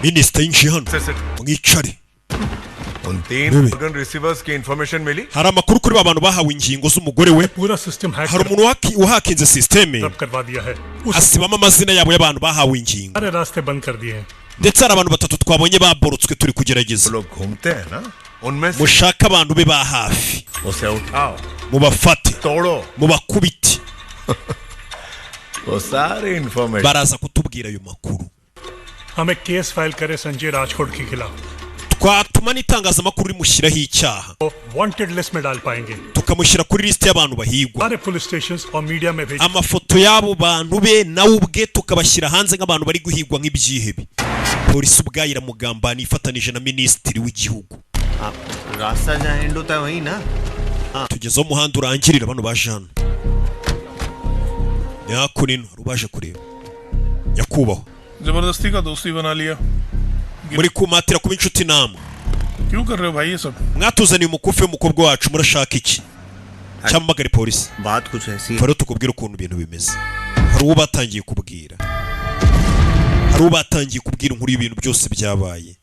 Minisita yinjiye hano, mwicare. उन तीन Baby. Organ receivers की information milli. Hari amakuru kuri ba bantu bahawe ingingo z'umugore we. पूरा system hack Hari umuntu wahakinze sisiteme, करवा दिया है। asibamo amazina yabo y'abantu bahawe ingingo. सारे रास्ते बंद कर दिए हैं। Ndetse hari abantu batatu twabonye baborotswe, turi kugerageza. लोग घूमते हैं ना, उनमें से Mushake abantu be ba hafi, उसे उठाओ, mubafate, तोड़ो, mubakubite. वो सारी information. Baraza kutubwira ayo makuru. हम एक केस फाइल करें संजय राजकोट के खिलाफ, Twatuma n'itangazamakuru rimushyiraho icyaha, wanted list में डाल पाएंगे। Tukamushyira kuri lisiti y'abantu bahigwa. सारे पुलिस स्टेशन और मीडिया में भेज Amafoto y'abo bantu be nawe ubwe tukabashyira hanze nk'abantu bari guhigwa nk'ibyihebe. Polisi ubwayo iramugambana ifatanije na minisitiri w'igihugu. रास्ता जहाँ एंड होता है वही ना? Tugeze aho umuhanda urangirira. Bano baje hano ni hakuno, hari ubaje kureba nyakubahwa. जबरदस्ती का दोस्ती बना लिया। Muri kumatira kuba inshuti namwe. क्यों कर रहे हो भाई ये सब? Mwatuzaniye umukufi w'umukobwa wacu, murashaka iki? Cyamamagare polisi. बात कुछ ऐसी Rero tukubwire ukuntu ibintu bimeze. Hari uwo batangiye kubwira inkuru y'ibintu byose byabaye.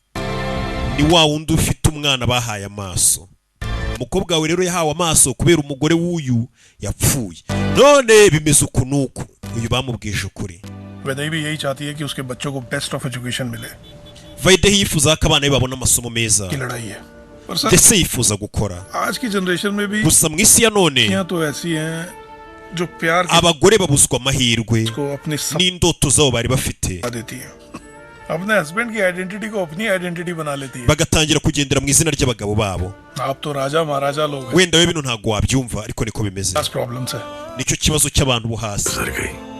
Ni wa wundi ufite umwana bahaye amaso. Umukobwa wawe rero yahawe amaso kubera umugore w'uyu yapfuye, none bimeze uku n'uku. Uyu bamubwije ukuri. Vaidehi भी यही चाहती है कि उसके बच्चों को best of education मिले। Vaidehi yifuza ko abana be babona amasomo meza, की लड़ाई है पर sir, ndetse yifuza gukora. आज की जनरेशन में भी Gusa mu isi ya none लड़कियां तो ऐसी हैं जो प्यार के abagore babuzwa amahirwe को अपने सपना n'indoto zabo bari bafite, देती हैं, अपने हस्बैंड की आइडेंटिटी को अपनी आइडेंटिटी बना लेती है। Bagatangira kugendera mu izina ry'abagabo babo. आप तो राजा महाराजा लोग हैं। Wenda we bino ntabwo wabyumva, ariko niko bimeze. खास प्रॉब्लम्स है। Nicyo kibazo cy'abantu bo hasi.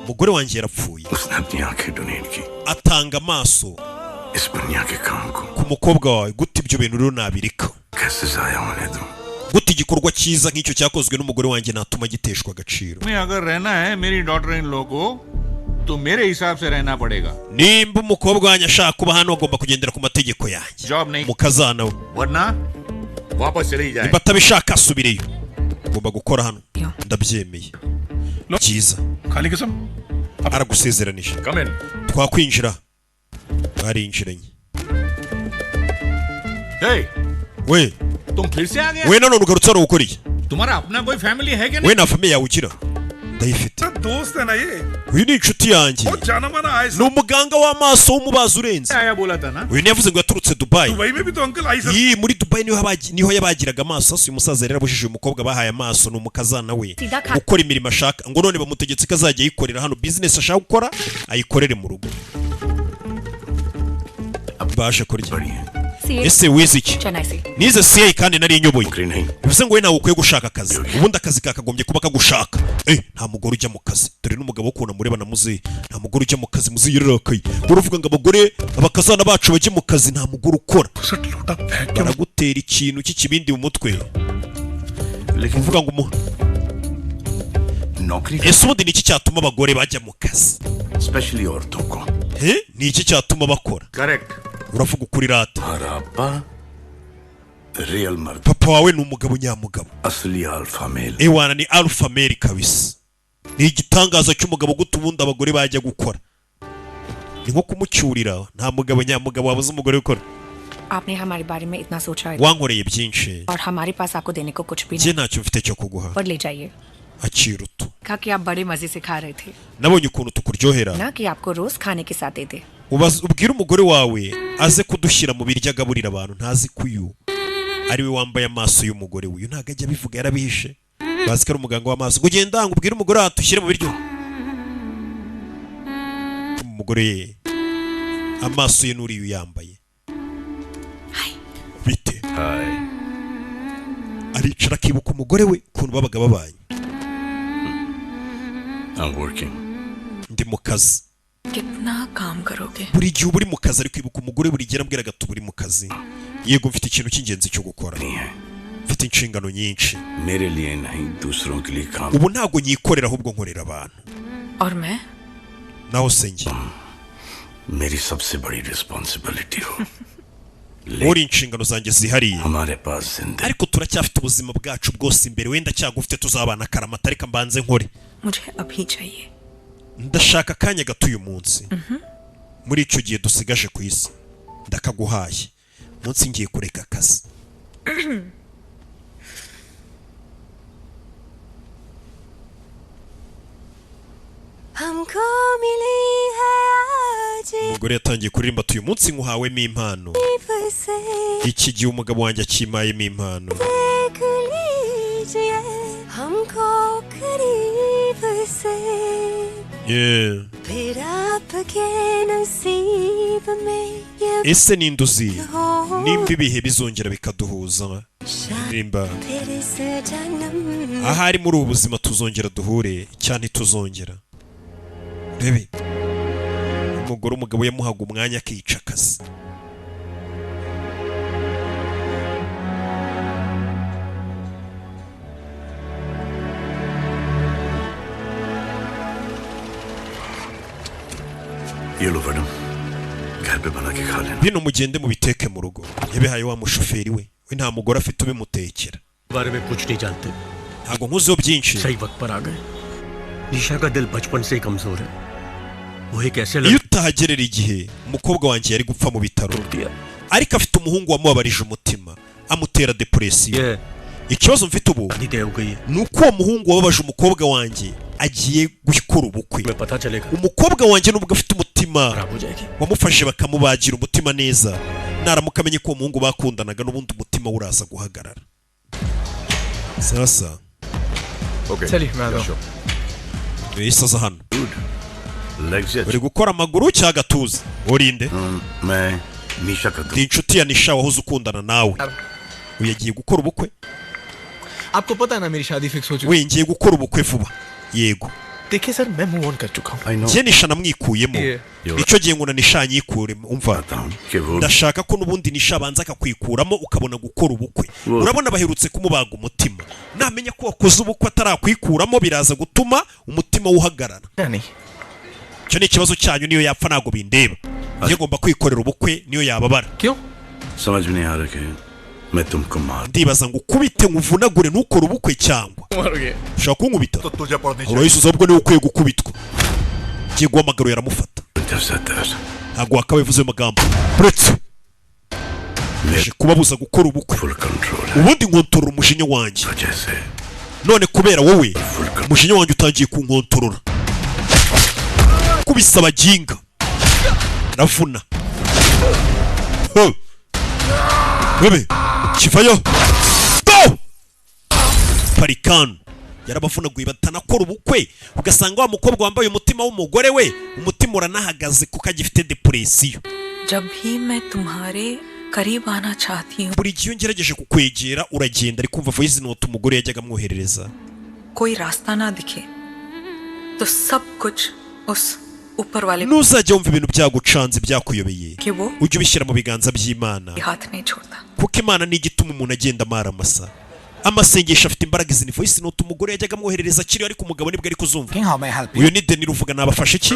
Umugore wanjye yarapfuye, उसने अपनी आंखें डोनेट की atanga amaso इस दुनिया के काम को। Ku mukobwa wawe. Gute ibyo bintu rero nabireka? कैसे जाया होने दूं? Gute igikorwa cyiza nk'icyo cyakozwe n'umugore wanjye natuma giteshwa agaciro? में अगर रहना है मेरी daughter in law को तो मेरे हिसाब से रहना पड़ेगा। Nimba umukobwa wanjye ashaka kuba hano, agomba kugendera ku mategeko yanjye. Job नहीं, Mukazana we, वरना वापस चली जाए। Nimba atabishaka asubireyo. Ugomba gukora hano, ndabyemeye, byiza. खाली कसम। Aragusezeranije. Come in. Twakwinjira? Barinjiranye. Hey, We. तुम फिर से आ गए? We, nanone ugarutse hano gukora iki? तुम्हारा अपना कोई फैमिली है क्या? We, nta famille yawe ugira? Ndayifite. दोस्त है ना ये? Uyu ni inshuti yanjye. बहुत जाना माना आए। Ni umuganga w'amaso w'umubazi urenze. आया बोला था ना? Uyu ntiyavuze ngo yaturutse Dubayi? Dubai में भी तो uncle आई। Iyi muri Dubayi niho niho yabagiraga amaso. Hasi uyu musaza rero abujije uyu mukobwa bahaye amaso, ni umukazana we, gukora imirimo ashaka, ngo none bamutegetse ko azajya ayikorera hano. Bizinesi ashaka gukora ayikorere mu rugo. Baje kurya. Ese wize iki? Chennai से। Nize CA kandi nari nyoboye. Bivuze ngo we ntawe ukwiye gushaka akazi, ubundi akazi kakagombye kuba kagushaka. Nta mugore ujya mu kazi. Dore n'umugabo ukuntu amureba na muzehe. Nta mugore ujya mu kazi. Muzehe yararakaye, uravuga ngo abagore, abakazana bacu bajye mu kazi, nta mugore ukora. Baragutera ikintu cy'ikibindi mu mutwe uvuga ngo ese ubundi ni iki cyatuma abagore bajya mu kazi? Specially औरतों को। Eh, ni iki cyatuma bakora? Correct. Uravuga ukuri rata. अब्बा real मर्द। Papa wawe ni umugabo nyamugabo. असली alpha male. Ewana, ni alpha male kabisa, ni igitangaza cy'umugabo. Gute ubundi abagore bajya gukora? Ni nko kumucyurira. Nta mugabo nyamugabo wabuze umugore gukora. आपने हमारे बारे में इतना सोचा है Wankoreye byinshi. और हमारे पास आपको देने को कुछ भी Njye नहीं। Ntacyo mfite cyo kuguha. पर ले जाइए। Akira utu. कहा कि आप बड़े मजे से खा रहे थे Nabonye ukuntu tukuryohera. ना कि आपको रोज खाने के साथ दे दे। Ubwire umugore wawe aze kudushyira mu biryo agaburira abantu. Ntazi ko uyu ari we wambaye amaso y'umugore we. Uyu ntabwo ajya abivuga, yarabihishe, bazi ko ari umuganga w'amaso. Ngo ugenda ngo ubwire umugore wawe dushyire mu biryo. Umugore ye amaso ye n'uriya uyambaye. Bite? Aricara akibuka umugore we, ukuntu babaga babanye. I'm working. Ndi mu kazi. कितना काम करोगे? Buri gihe uba uri mu kazi. Ari kwibuka umugore, buri gihe arambwiraga ati uba uri mu kazi. Yego, mfite ikintu cy'ingenzi cyo gukora, mfite inshingano nyinshi. मेरे लिए नहीं, दूसरों के लिए काम। Ubu ntabwo nyikorera, ahubwo nkorera abantu. और मैं? Naho se njye? मेरी सबसे बड़ी रिस्पॉन्सिबिलिटी हो। Uri inshingano zanjye zihariye. हमारे पास जिंदगी Ariko turacyafite ubuzima bwacu bwose imbere, wenda cyagufite tuzabana akaramata. Reka mbanze nkore. मुझे अभी चाहिए। Ndashaka akanya gato uyu munsi, muri icyo gihe dusigaje ku isi. Ndakaguhaye munsi ngiye kureka akazi. हमको मिली है आज Umugore yatangiye kuririmba ati uyu munsi nkuhawemo impano, से iki gihe umugabo wanjye akimayemo impano. देख लीजिए हमको करीब से Yeah. फिर आपके नसीब में ये Ese ninde uzi हो nimba ibihe bizongera bikaduhuza? Ndirimba फिर इस जन्म ahari muri ubu buzima tuzongera duhure cyane tuzongera. Rebe umugore, umugabo yamuhaga umwanya akica akazi. ये लो मैडम, घर पे बना के खा लेना। Bino mugende mubiteke mu rugo. Yabihaye wa mushoferi we, we nta mugore afite ubimutekera. बारे में कुछ नहीं जानते। Ntabwo nkuziho byinshi. सही वक्त पर आ गए। निशा का दिल बचपन से ही कमजोर है। वो एक ऐसे Iyo utahagerera igihe umukobwa wanjye yari gupfa mu bitaro, ariko afite umuhungu wamubabarije umutima amutera depression. Ikibazo mfite ubu ni uko uwo muhungu wababaje umukobwa wanjye agiye gukora ubukwe. Umukobwa wanjye nubwo afite umutima wamufashe bakamubagira umutima neza, naramuka amenye ko uwo muhungu bakundanaga n'ubundi umutima we uraza guhagarara. Sasa Okay. चलिए मैं आता हूँ। yahise aza hano. Uri gukora amaguru cyangwa agatuza? Urinde? मैं निशा का Ndi inshuti ya Nisha wahoze ukundana nawe. Uyu yagiye gukora ubukwe. आपको पता है ना मेरी शादी फिक्स हो चुकी We ngiye gukora ubukwe vuba. Yego. देखिए सर मैं मूव ऑन कर चुका हूँ। Njye Nisha namwikuyemo. Yeah. Icyo gihe ngo na Nisha anyikuremo. Umva, ndashaka ko n'ubundi Nisha abanza akakwikuramo ukabona gukora ubukwe. Urabona baherutse kumubaga umutima, namenya ko wakoze ubukwe atarakwikuramo biraza gutuma umutima we uhagarara. नहीं। Icyo ni ikibazo cyanyu, niyo yapfa ntabwo bindeba. Njye ngomba kwikorera ubukwe niyo yababara. समझ में नहीं आ रहा कि मैं तुमको मार Ndibaza ngo ukubite nkuvunagure ntukore ubukwe cyangwa मर गए। ushaka kunkubita? Urayisuza ahubwo niwe ukwiye gukubitwa. Ngiye guhamagara uyu aramufata. Ntabwo wakabaye uvuze ayo magambo. Uretse aje kubabuza gukora ubukwe. Ubundi nkontorora umujinya wanjye, none kubera wowe umujinya wanjye utangiye kunkontorora. Kubisa abaginga aravuna. Ho! Bebe kivayo do parikani yarabavunaguye batanakora ubukwe, ugasanga wa mukobwa wambaye umutima w'umugore we umutima uranahagaze kuko agifite depression. जब भी मैं तुम्हारे करीब आना चाहती हूँ Buri gihe iyo ngerageje kukwegera uragenda. Ari kumva voice note umugore yajyaga amwoherereza. कोई रास्ता ना दिखे तो सब कुछ उस ऊपर वाले Nuzajya wumva ibintu byagucanze byakuyobeye, कि वो ujye ubishyira mu biganza by'Imana, हाथ नहीं छोड़ता। kuko Imana ni igituma umuntu agenda amara amasa. Amasengesho afite imbaraga. Izi ni voice note umugore yajyaga amwoherereza akiriho, ariko umugabo nibwo ari kuzumva. Uyu ni Deniro uvuga. Nabafashe iki?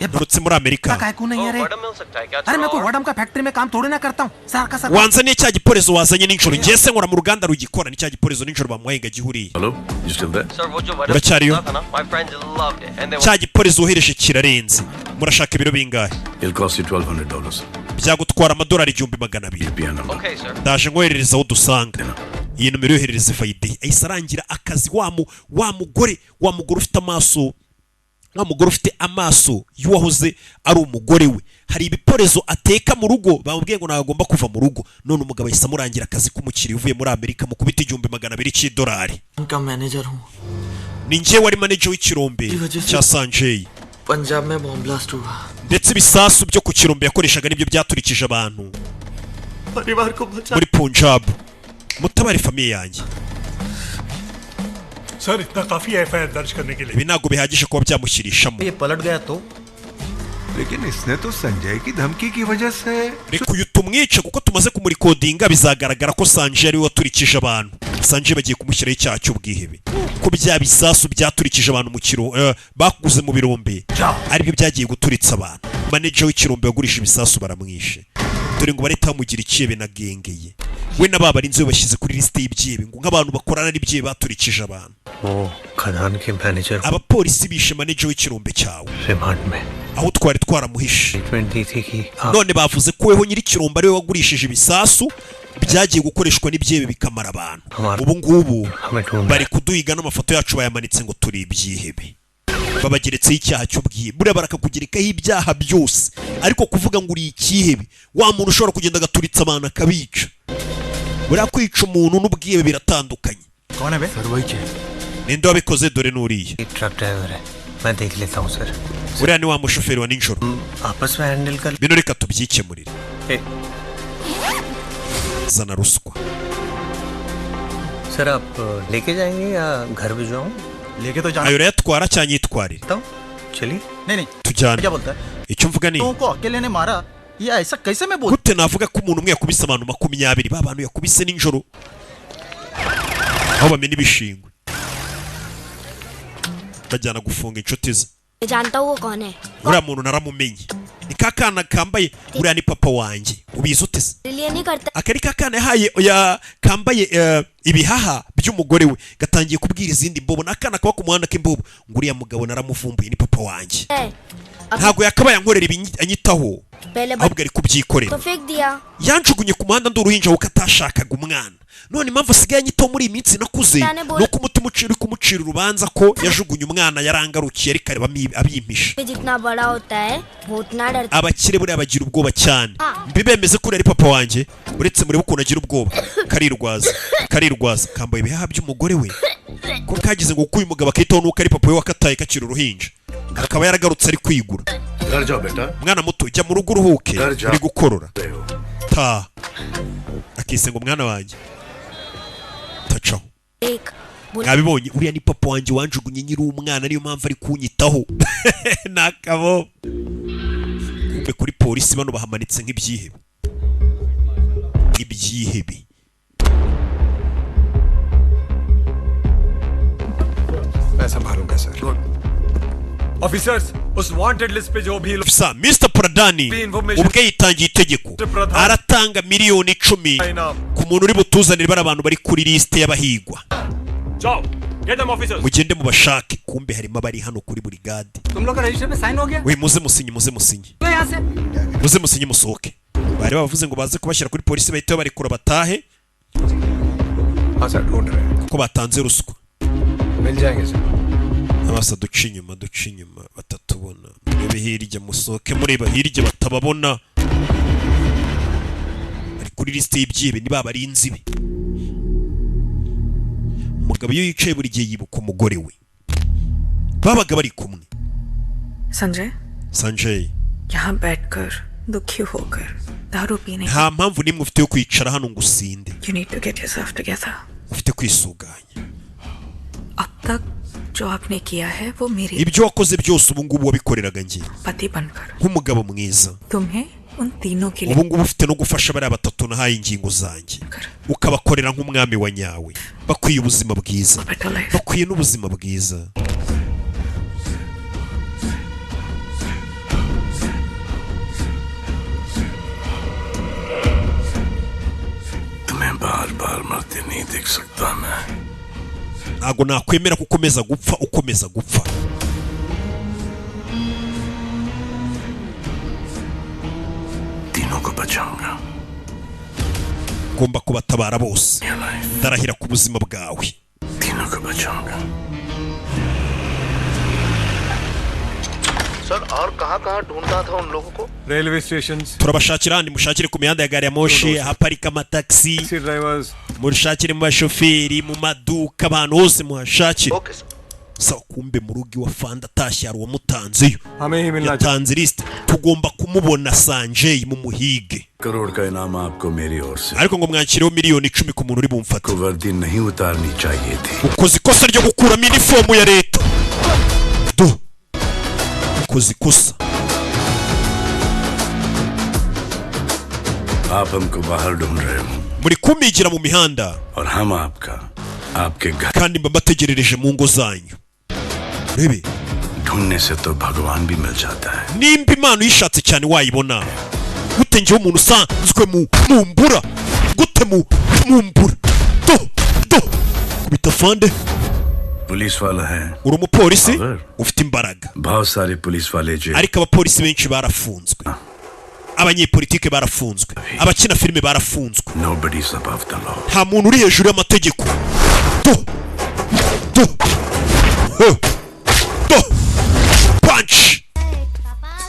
Nturutse muri Amerika. काय को नहीं अरे अरे मैं कोई वडम का फैक्ट्री में काम थोड़ी ना करता हूँ सार का sir Wanzaniye cya giporezo wazanye nijoro. Ngiye se nkora mu ruganda rugikora? Ni cya giporezo nijoro bamuhaye ngo agihuriye. Hello, you still there? Uracyariyo? Cya giporezo wohereje kirarenze. Murashaka ibiro bingahe? It'll cost you $1,200. Byagutwara amadolari 1200. Ndaje nkoherereza aho dusanga. Iyi nomero yoherereza fayide. Ahise arangira akazi wa mu wa mugore, wa mugore ufite amaso, wa mugore ufite amaso y'uwahoze ari umugore we. Hari ibiporezo ateka mu rugo bamubwiye ngo ntabwo agomba kuva mu rugo, none umugabo ahise amurangira akazi k'umukiriya uvuye muri Amerika mukubita 1200 cy'idolari. का मैनेजर हूँ। Ni njye wari manager w'ikirombe cya Sanjay. Punjab में bomb blast हुआ। Ndetse ibisasu byo ku kirombe yakoreshaga nibyo byaturikije abantu परिवार को बचा muri Punjab. Mutabare famille yanjye. Sir इतना काफी है एफआईआर दर्ज करने के लिए। Ibi ntabwo bihagije kuba byamushyirishamo. ये पलट गया तो लेकिन इसने तो संजय की धमकी की वजह से Reka uyu tumwice kuko tumaze kumurikodinga bizagaragara ko Sanjay ariwe waturikije abantu. Sanjay bagiye kumushyiraho icyaha cy'ubwihebe ko bya bisasu byaturikije abantu mu kiro bakuze mu birombe aribyo byagiye guturitsa abantu. Manager w'ikirombe wagurisha ibisasu baramwishe. Dore ngo bareta bamugira icyebe na gengeye we na ba barinzi be bashyize kuri lisite y'ibyebe ngo nk'abantu bakorana n'ibyebe baturikije abantu. वो खदान के manager Abapolisi bishe manager w'ikirombe cyawe. Remand में। Aho twari twaramuhishe. Statement दी थी कि आप None bavuze ko weho nyir'ikirombe ariwe wagurishije ibisasu byagiye gukoreshwa n'ibyebe bikamara abantu. Ubu ngubu हमें ढूंढ bari kuduhiga n'amafoto yacu bayamanitse ngo turi ibyihebe. Babageretseho icyaha cy'ubwihebe. Buriya barakakugerekaho ibyaha byose, ariko kuvuga ngo uri ikihebe, wa muntu ushobora kugenda agaturitsa abantu akabica. Buriya kwica umuntu n'ubwihebe biratandukanye. कौन है बे? Sir वही है। Ninde wabikoze? Dore n'uriya. Truck driver है, मैं देख लेता हूँ sir. Uriya ni wa mushoferi wa nijoro. आपस में handle कर Bino reka tubyikemurire. ए, Zana ruswa. Sir आप लेके जाएंगे या घर भिजवाऊँ? लेके तो जाना Ayo urayatwara cyangwa yitwarire? चलिए। नहीं नहीं, Tujyane. क्या बोलता है? Icyo mvuga ni तुमको को अकेले ने मारा या ऐसा कैसे मैं बोल gute navuga ko umuntu umwe yakubise abantu 20, ba bantu yakubise nijoro aho bamena ibishingwe bajyana gufunga inshuti ze. जानता हूँ वो कौन है। Uriya muntu naramumenye, ni ka kana kambaye, uriya ni papa wanjye, ubizi ute se? मेरे लिए नहीं करता। Aka ni ka kana yahaye ya kambaye ibihaha by'umugore we, gatangiye kubwira izindi mbobo. Ni akana kaba ku muhanda k'imbobo ngo uriya mugabo naramuvumbuye, ni papa wanjye. है अब Ntabwo yakabaye ankorera ibi anyitaho, पहले ahubwo ari kubyikorera. तो फेंक दिया। Yanjugunye ku muhanda ndi uruhinja kuko atashakaga umwana, none impamvu asigaye anyitaho muri iyi minsi nakuze ni uko umutima uri kumucira urubanza ko yajugunye umwana, yarangarukiye ariko areba abimpisha. जितना बड़ा होता है वो उतना डरता। Abakire buriya bagira ubwoba cyane. Mbibemeze ko uriya ari papa wanjye, uretse murebe ukuntu agira ubwoba, karirwaza karirwaza, kambaye ibihaha by'umugore we, ko kagize ngo kuko uyu mugabo akitaho nuko ari papa we wakataye kakiri uruhinja, akaba yaragarutse ari kwigura. घर जाओ बेटा। Mwana muto, jya mu rugo uruhuke, uri gukorora, ta akise ngo mwana wanjye tacaho. एक Mwabibonye, uriya ni papa wanjye wanjugunye nkiri umwana, niyo mpamvu ari kunyitaho. Ni akabo. Kumbe kuri polisi bano bahamanitse nk'ibyihebe, ibyihebe. मैं संभालूंगा sir. Officers, उस wanted list पे जो भी लोग Officer Mr Pradani ubwe yitangiye itegeko, aratanga miliyoni 10 ku muntu uri butuzanire bari abantu bari kuri lisite y'abahigwa. जाओ, get them officers. Mugende mubashake. Kumbe harimo abari hano kuri burigade. तुम लोग का रजिस्टर में साइन हो गया? We, muze musinye, muze musinye. लो यहाँ से। Muze musinye musohoke. Bari bavuze ngo baze kubashyira kuri polisi bahite babarekura batahe, हाँ सर, ढूंढ रहे हैं। kuko batanze ruswa. मिल जाएंगे sir. Abasa duca inyuma, duca inyuma batatubona. Murebe hirya, musohoke mureba hirya batababona. Bari kuri lisite y'ibyihebe, ni ba barinzi be. Umugabo iyo yicaye buri gihe yibuka umugore we babaga bari kumwe. Sanjay, Sanjay, यहाँ बैठकर दुखी होकर दारू पीने, nta mpamvu n'imwe ufite yo kwicara hano ngo usinde. You need to get yourself together. Ufite kwisuganya. अब तक जो आपने किया है वो मेरी Ibyo wakoze byose ubu ngubu wabikoreraga njye पति बनकर, nk'umugabo mwiza. तुम्हें उन तीनों के लिए Ubu ngubu ufite no gufasha bariya batatu nahaye ingingo zanjye, ukabakorera nk'umwami wa nyawe. Bakwiye ubuzima bwiza, bakwiye n'ubuzima bwiza. तुम्हें बार बार मरते नहीं देख सकता मैं। Ntabwo nakwemera ko ukomeza gupfa, ukomeza gupfa. तीनों को बचाऊंगा। Ngomba kubatabara bose, ndarahira ku buzima bwawe. तीनों को बचाऊंगा। Sir और कहाँ कहाँ ढूंढता था उन लोगों को? Railway station, Turabashakira ahandi, mushakire ku mihanda ya gari ya moshi, ahaparika amatagisi, drivers. Mushakire mu bashoferi, mu maduka, abantu hose muhashakire. Sawa. Kumbe mu rugo iwa Fanda atashye hari uwamutanzeyo. हमें ही मिलना। Yatanze lisite, tugomba kumubona. Sanjay, mumuhige. Crore का इनाम आपको मेरी ओर से। Ariko ngo mwakireho miliyoni 10 ku muntu uri bumfate. को वर्दी नहीं उतारनी चाहिए थी। Ukoze ikosa ryo gukuramo inifomu ya leta, do ukoze ikosa. आप हमको बाहर ढूंढ रहे हो Muri kumigira mu mihanda और हम आपका आपके घर kandi mba mbategerereje mu ngo zanyu, urebe. ढूंढने से तो भगवान भी मिल जाता है। Nimba Imana uyishatse cyane wayibona, gute njyewe umuntu usanzwe mu mumbura gute mu mumbura? Do do kubita fande. Police वाला है Uri umupolisi ufite imbaraga. बहुत सारे police वाले jail Ariko abapolisi benshi barafunzwe, abanyepolitike barafunzwe, abakina filime barafunzwe. Nobody's above the law. Nta muntu uri hejuru y'amategeko. Do do Huh. Do punch.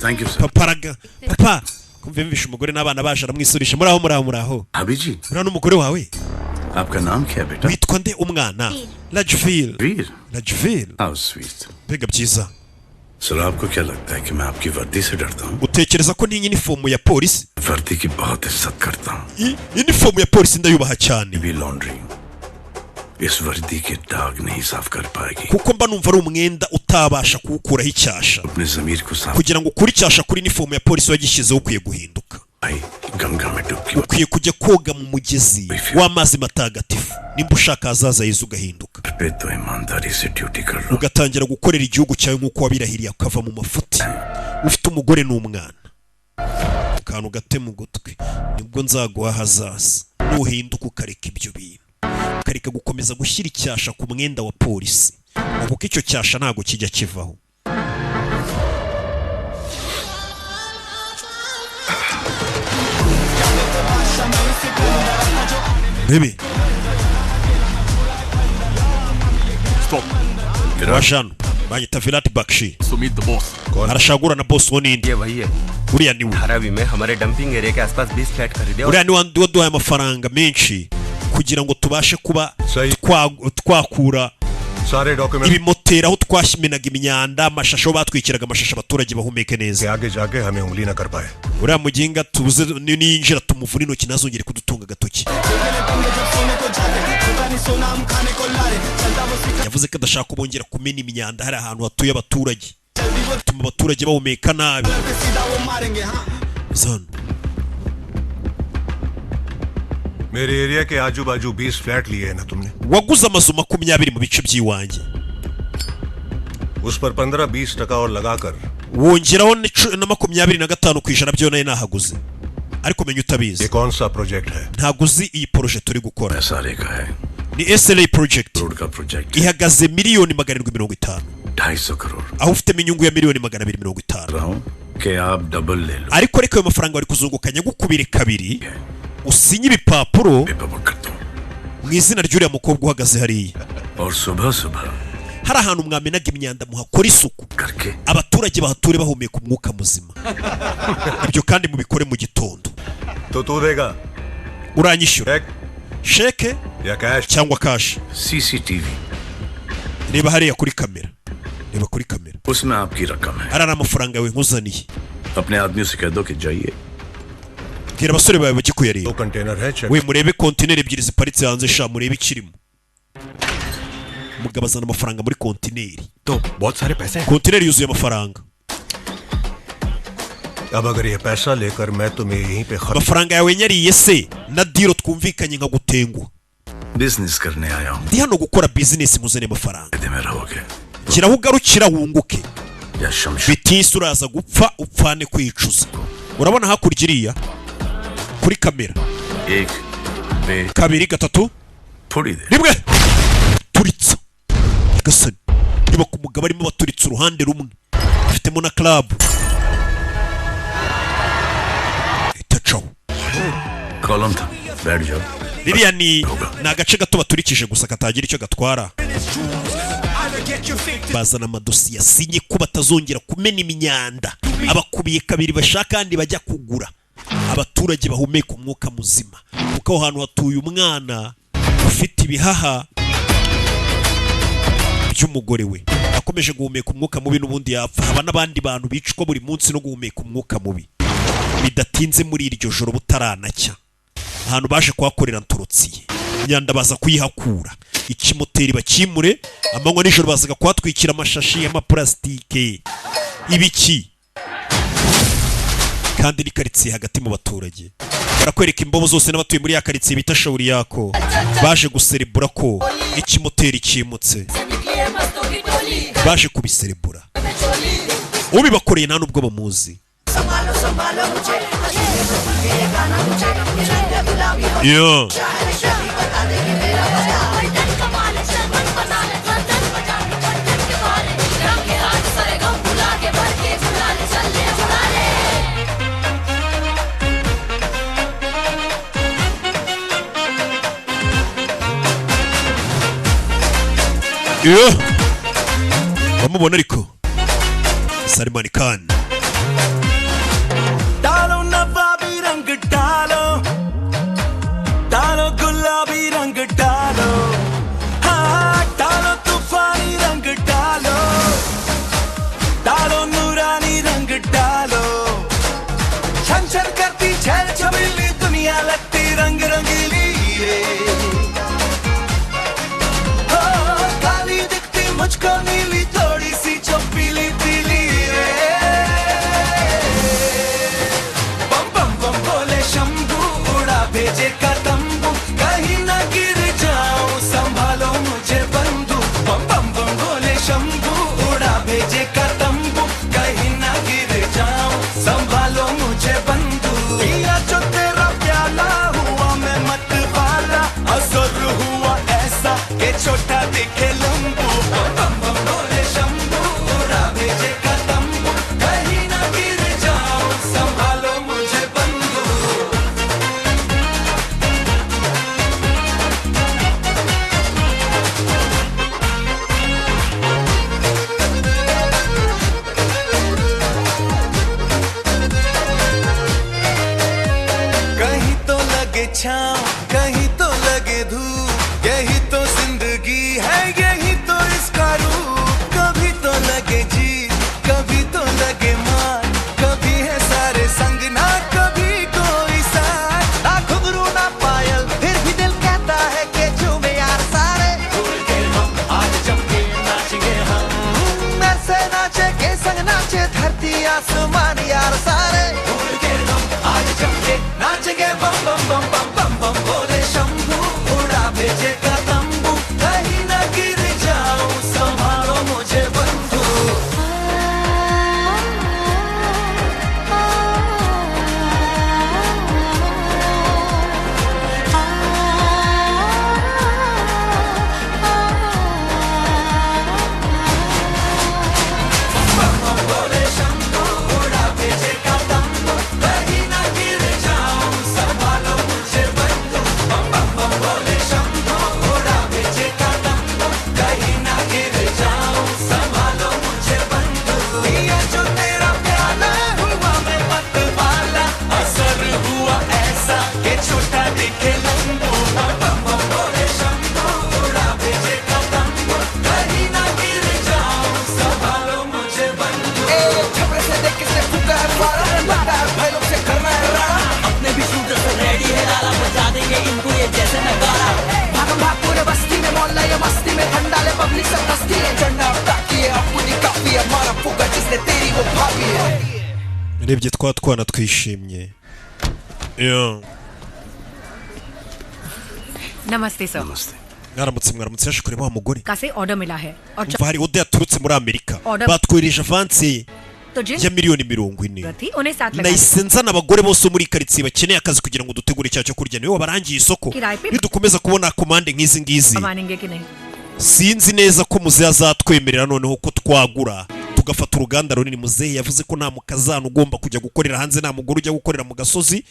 Thank you sir. Papa araga papa kumva yumvisha umugore n'abana baje aramwisurisha muraho muraho muraho. भाभी जी Uriya n'umugore wawe. आपका नाम क्या है बेटा? Witwa nde umwana? Rajvir. Veer. Rajvir. How sweet. Mbega byiza. Sir आपको क्या लगता है कि मैं आपकी वर्दी से डरता हूँ? Utekereza ko ntinya inifomu ya polisi? वर्दी की बहुत इज्जत करता हूँ। Inifomu ya polisi ndayubaha cyane. भी laundry इस वर्दी के दाग नहीं साफ कर पाएगी। Kuko mba numva ari umwenda utabasha kuwukuraho icyasha. अपने जमीर को साफ Kugira ngo ukure icyasha kuri inifomu ya polisi wagishyizeho ukwiye guhinduka. भाई गंगा में डुबकी Ukwiye kujya koga mu mugezi w'amazi matagatifu nimba ushaka ahazaza heza, ugahinduka, पे तो ईमानदारी से ड्यूटी कर रहा ugatangira gukorera igihugu cyawe nk'uko wabirahiriye, ukava mu mafuti ufite umugore n'umwana. Akantu gate mu gutwi, nibwo nzaguha ahazaza, nuhinduka ukareka ibyo bintu, ukareka gukomeza gushyira icyasha ku mwenda wa polisi, ngo kuko icyo cyasha ntabwo kijya kivaho. Bebe. Stop. Waje hano banyita Virat Bakshi. Sumit the boss. Arashagura na boss wo ninde? ये वही है। Uriya ni we. Dharavi में हमारे dumping area के आसपास 20 flat खरीदे और Uriya ni wa waduhaye amafaranga menshi kugira ngo tubashe kuba twakura सारे document ibimoteri aho twashimenaga imyanda, amashashi, aho batwikiraga amashashi, abaturage bahumeke neza. आगे जाके हमें उंगली ना कर पाए। Uriya muginga tubuze ninjira tumuvune intoki ntazongere kudutunga agatoki. Yavuze ko adashaka ko bongera kumena imyanda hari ahantu hatuye abaturage, bituma abaturage bahumeka nabi. Zano. मेरे एरिया के आजू बाजू 20 फ्लैट लिए हैं ना तुमने? Waguze amazu 20 mu bice by'iwanjye. उस पर 15-20 टका और लगाकर Wongeraho na 25% byo nayo nahaguze, ariko menya utabizi. ये कौन सा प्रोजेक्ट है? Ntabwo uzi iyi projet turi gukora. सारे का है। Ni SLA project. Crore का project. Ihagaze miliyoni 750, 250 crore. Aho ufitemo inyungu ya miliyoni 250. रहा हूँ कि आप डबल ले लो। Ariko reka ayo mafaranga wari kuzunguka nyagukubire kabiri, usinye ibipapuro mu izina ry'uriya mukobwa uhagaze hariya. और सुबह सुबह Hari ahantu mwamenaga imyanda muhakora isuku, abaturage bahature bahumeka umwuka muzima. Ibyo kandi mubikore mu gitondo. तो तू देगा? Uranyishyura sheke या cash? Cyangwa cash? CCTV. Reba hariya kuri kamera, reba kuri kamera. उसमें आपकी रकम है। Ariya ni amafaranga yawe nkuzaniye. अपने आदमियों से कह दो कि जाइए। Bwira abasore bawe bajye kuyareba. Container है check. We murebe kontineri ebyiri ziparitse hanze sha, murebe ikirimo. Umugabo azana amafaranga muri kontineri. तो बहुत सारे पैसे हैं। Kontineri yuzuye amafaranga. अब अगर ये पैसा लेकर मैं तुम्हें यहीं पे खत्म Amafaranga yawe nyariye se na deal twumvikanye nkagutenguha? Business करने आया हूँ। Ndi hano gukora bizinesi, nkuzaniye amafaranga. फायदे में रहोगे Gira aho ugarukira wunguke. या शमश Bitise uraza gupfa upfane kwicuza. Urabona hakurya iriya kuri kamera? एक बे Kabiri, gatatu, थोड़ी देर rimwe, turitsa. Nyagasani, niba ku mugabo arimo baturitse uruhande rumwe, afitemo na club itacaho. Column था बैठ जाओ। Ririya ni agace gato baturikije gusa katagira icyo gatwara. Bazana amadosiye asinye ko batazongera kumena imyanda, abakubiye kabiri bashaka kandi bajya kugura, abaturage bahumeka umwuka muzima, kuko aho hantu hatuye umwana ufite ibihaha by'umugore we akomeje guhumeka umwuka mubi n'ubundi yapfa. Haba n'abandi bantu bicwa buri munsi no guhumeka umwuka mubi. Bidatinze muri iryo joro butaranacya, ahantu baje kuhakorera ntorotsiye imyanda baza kuyihakura, ikimoteri bakimure. Amanywa nijoro bazaga kuhatwikira amashashi y'amapulasitike ibiki, kandi ni karitsiye hagati mu baturage. Barakwereka imbobo zose n'abatuye muri ya karitsiye bita Shawuri yako baje guserebura ko ikimoteri kimutse, baje kubiserebura. Ubibakoreye nta nubwo bamuzi. Yeah. Iyo bamubona ariko Salman Khan. डालो नवाबी रंग डालो, डालो गुलाबी रंग डालो, हाँ डालो तूफानी रंग डालो, डालो नूरानी रंग डालो, छन छन करती छैल छबीली दुनिया लगती रंग रंगीली रे, हो काली दिखती मुझको नीली थोड़ी सी जो पीली पीली रे, बम बम बम बोले शंभू उड़ा भेजे का तंबू, कहीं ना गिर जाऊं संभालो मुझे बंधु, बम बम बम बोले शंभू उड़ा भेजे का तंबू, कहीं ना गिर जाऊं संभालो मुझे बंधु, पिया जो तेरा प्याला हुआ मैं मत वाला, असर हुआ ऐसा कि छोटा दिखे लंबू, बम बम बम बोले शंभू उड़ा भेजे का तंबू, कहीं ना गिर जाऊं संभालो मुझे बंधु। कहीं तो लगे छाँव कहीं तो लगे धूप, यही तो जिंदगी है यही तो इसका रूप, कभी तो लगे जी कभी तो लगे मार, कभी है सारे संग ना कभी कोई साथ, ना घुंघरू ना पायल फिर भी दिल कहता है कि झूमे यार सारे, भूल गए हम आज जम के नाचेंगे हम, ऐसे नाचे के संग नाचे धरती आसमान यार सारे, भूल गए हम आज जम के नाचेंगे, बम बम बम बम बम बम बोले शंभू उड़ा भेजे का तंबू, कहीं ना गिर जाऊं संभालो मुझे बंधु। बोले शंभू उड़ा भेजे का तंबू, कहीं ना गिर जाऊं संभालो मुझे बंधु, बम बम बम बोले शंभू उड़ा भेजे का तंबू, कहीं ना गिर जाऊं संभालो मुझे बंधु, पिया जो तेरा प्याला हुआ मैं मत वाला, असर हुआ ऐसा कि छोटा दिखे लंबू, बम बम बम बोले शंभू उड़ा भेजे का तंबू, कहीं ना गिर जाऊं संभालो मुझे बंधु। छपरे से देख किसने फूका है फारा, लगता है भाई लोग से करना है राड़ा, अपने भी शूटर से रेडी है लाला, बजा देंगे इनको ये जैसे नगाड़ा, भागम भाग पूरे बस्ती में मोहल्ला ये मस्ती में ठंडा ले पब्लिक सब मस्ती है, चढ़ना अब ताकि है अपनी काफी है, मारा फूका जिसने तेरी वो भाभी है। Urebye twa twana twishimye. Yeah. नमस्ते sir. Mwaramutse mwaramutse, yaje kureba wa mugore. का से ऑर्डर मिला है और Umva hari order yaturutse muri Amerika, Order- batwohereje avance तो जिन ya miliyoni 40. थी उन्हें साथ लगा Nahise nzana abagore bose bo muri karitsiye bakeneye akazi kugira ngo dutegure icyaha cyo kurya, niwe wabarangiye isoko. Kirayi pe- Nidukomeza kubona komande nk'izi ngizi, मानेंगे कि नहीं। sinzi neza ko muzehe azatwemerera noneho ko twagura tugafata uruganda runini. Muzehe yavuze ko nta mukazana ugomba kujya gukorera hanze, nta mugore ujya gukorera mu gasozi,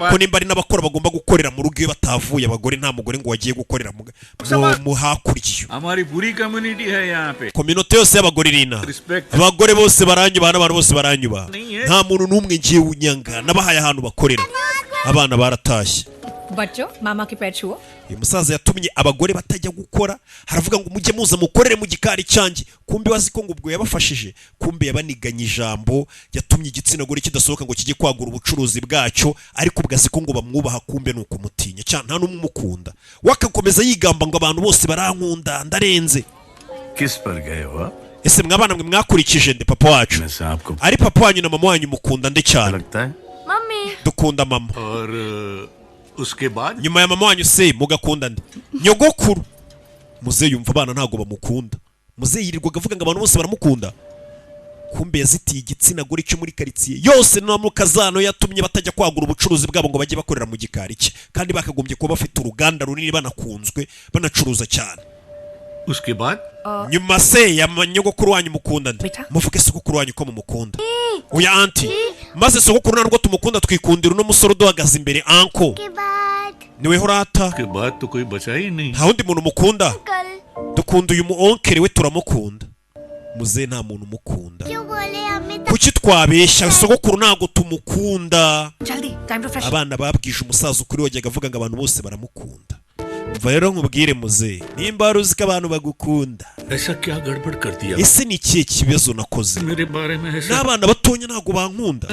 ko nimba ari n'abakora bagomba gukorera mu rugo iyo batavuye abagore, nta mugore ngo wagiye gukorera mu hakurya iyo. हमारी पूरी कम्युनिटी है यहाँ पे। Kominote yose y'abagore iri inaha, Respect. abagore bose baranyubaha n'abantu bose baranyubaha, nta muntu n'umwe ngiye unyanga, nabahaye ahantu bakorera. Abana baratashye. बच्चों मामा के पैर छुओ। Uyu musaza yatumye abagore batajya gukora, haravuga ngo mujye muza mukorere mu gikari cyanjye, kumbe wazi ko ngo ubwo yabafashije, kumbe yabaniganye ijambo, yatumye igitsina gore kidasohoka ngo kijye kwagura ubucuruzi bwacyo, ariko ubwo azi ko ngo bamwubaha, kumbe ni ukumutinya cyane, nta n'umwe umukunda. We akakomeza yigamba ngo abantu bose barankunda ndarenze. किस पर गए हो आप? Ese mwabana mwe mwakurikije nde? Papa wacu ari papa wanyu na mama wanyu mukunda nde cyane? Mummy. Dukunda mama. और उसके बाद Nyuma ya mama wanyu se mugakunda nde? Nyogokuru. Muzehe yumva abana ntago bamukunda. Muzehe yirirwaga avuga ngo abantu bose baramukunda, kumbe yazitiye igitsina gore cyo muri karitsiye yose no mu kazano, yatumye batajya kwagura ubucuruzi bwabo ngo bajye bakorera mu gikari cye, kandi bakagombye kuba bafite uruganda runini, banakunzwe, banacuruza cyane. उसके बाद Nyuma se ya nyogokuru wanyu mukunda nde? Muvuge sogokuru wanyu ko mumukunda. Oya aunty, maze sogokuru ntabwo tumukunda, twikundira uno musore uduhagaze imbere, uncle के बाद niwe horata. के बाद तो कोई बचा ही नहीं। Nta wundi muntu mukunda. Uncle. Dukunda uyu mu oncle we, turamukunda. Muzehe nta muntu umukunda. Kuki twabeshya sogokuru? Ntabwo tumukunda. जल्दी time to fresh. Abana babwije umusaza ukuri wajyaga avuga ngo abantu bose baramukunda. Umva rero nkubwire muzehe, nimba wari uzi ko abantu bagukunda, ऐसा क्या गड़बड़ कर दिया ese ni ikihe kibazo nakoze? मेरे बारे में ऐसा N'abana batonya ntabwo bankunda,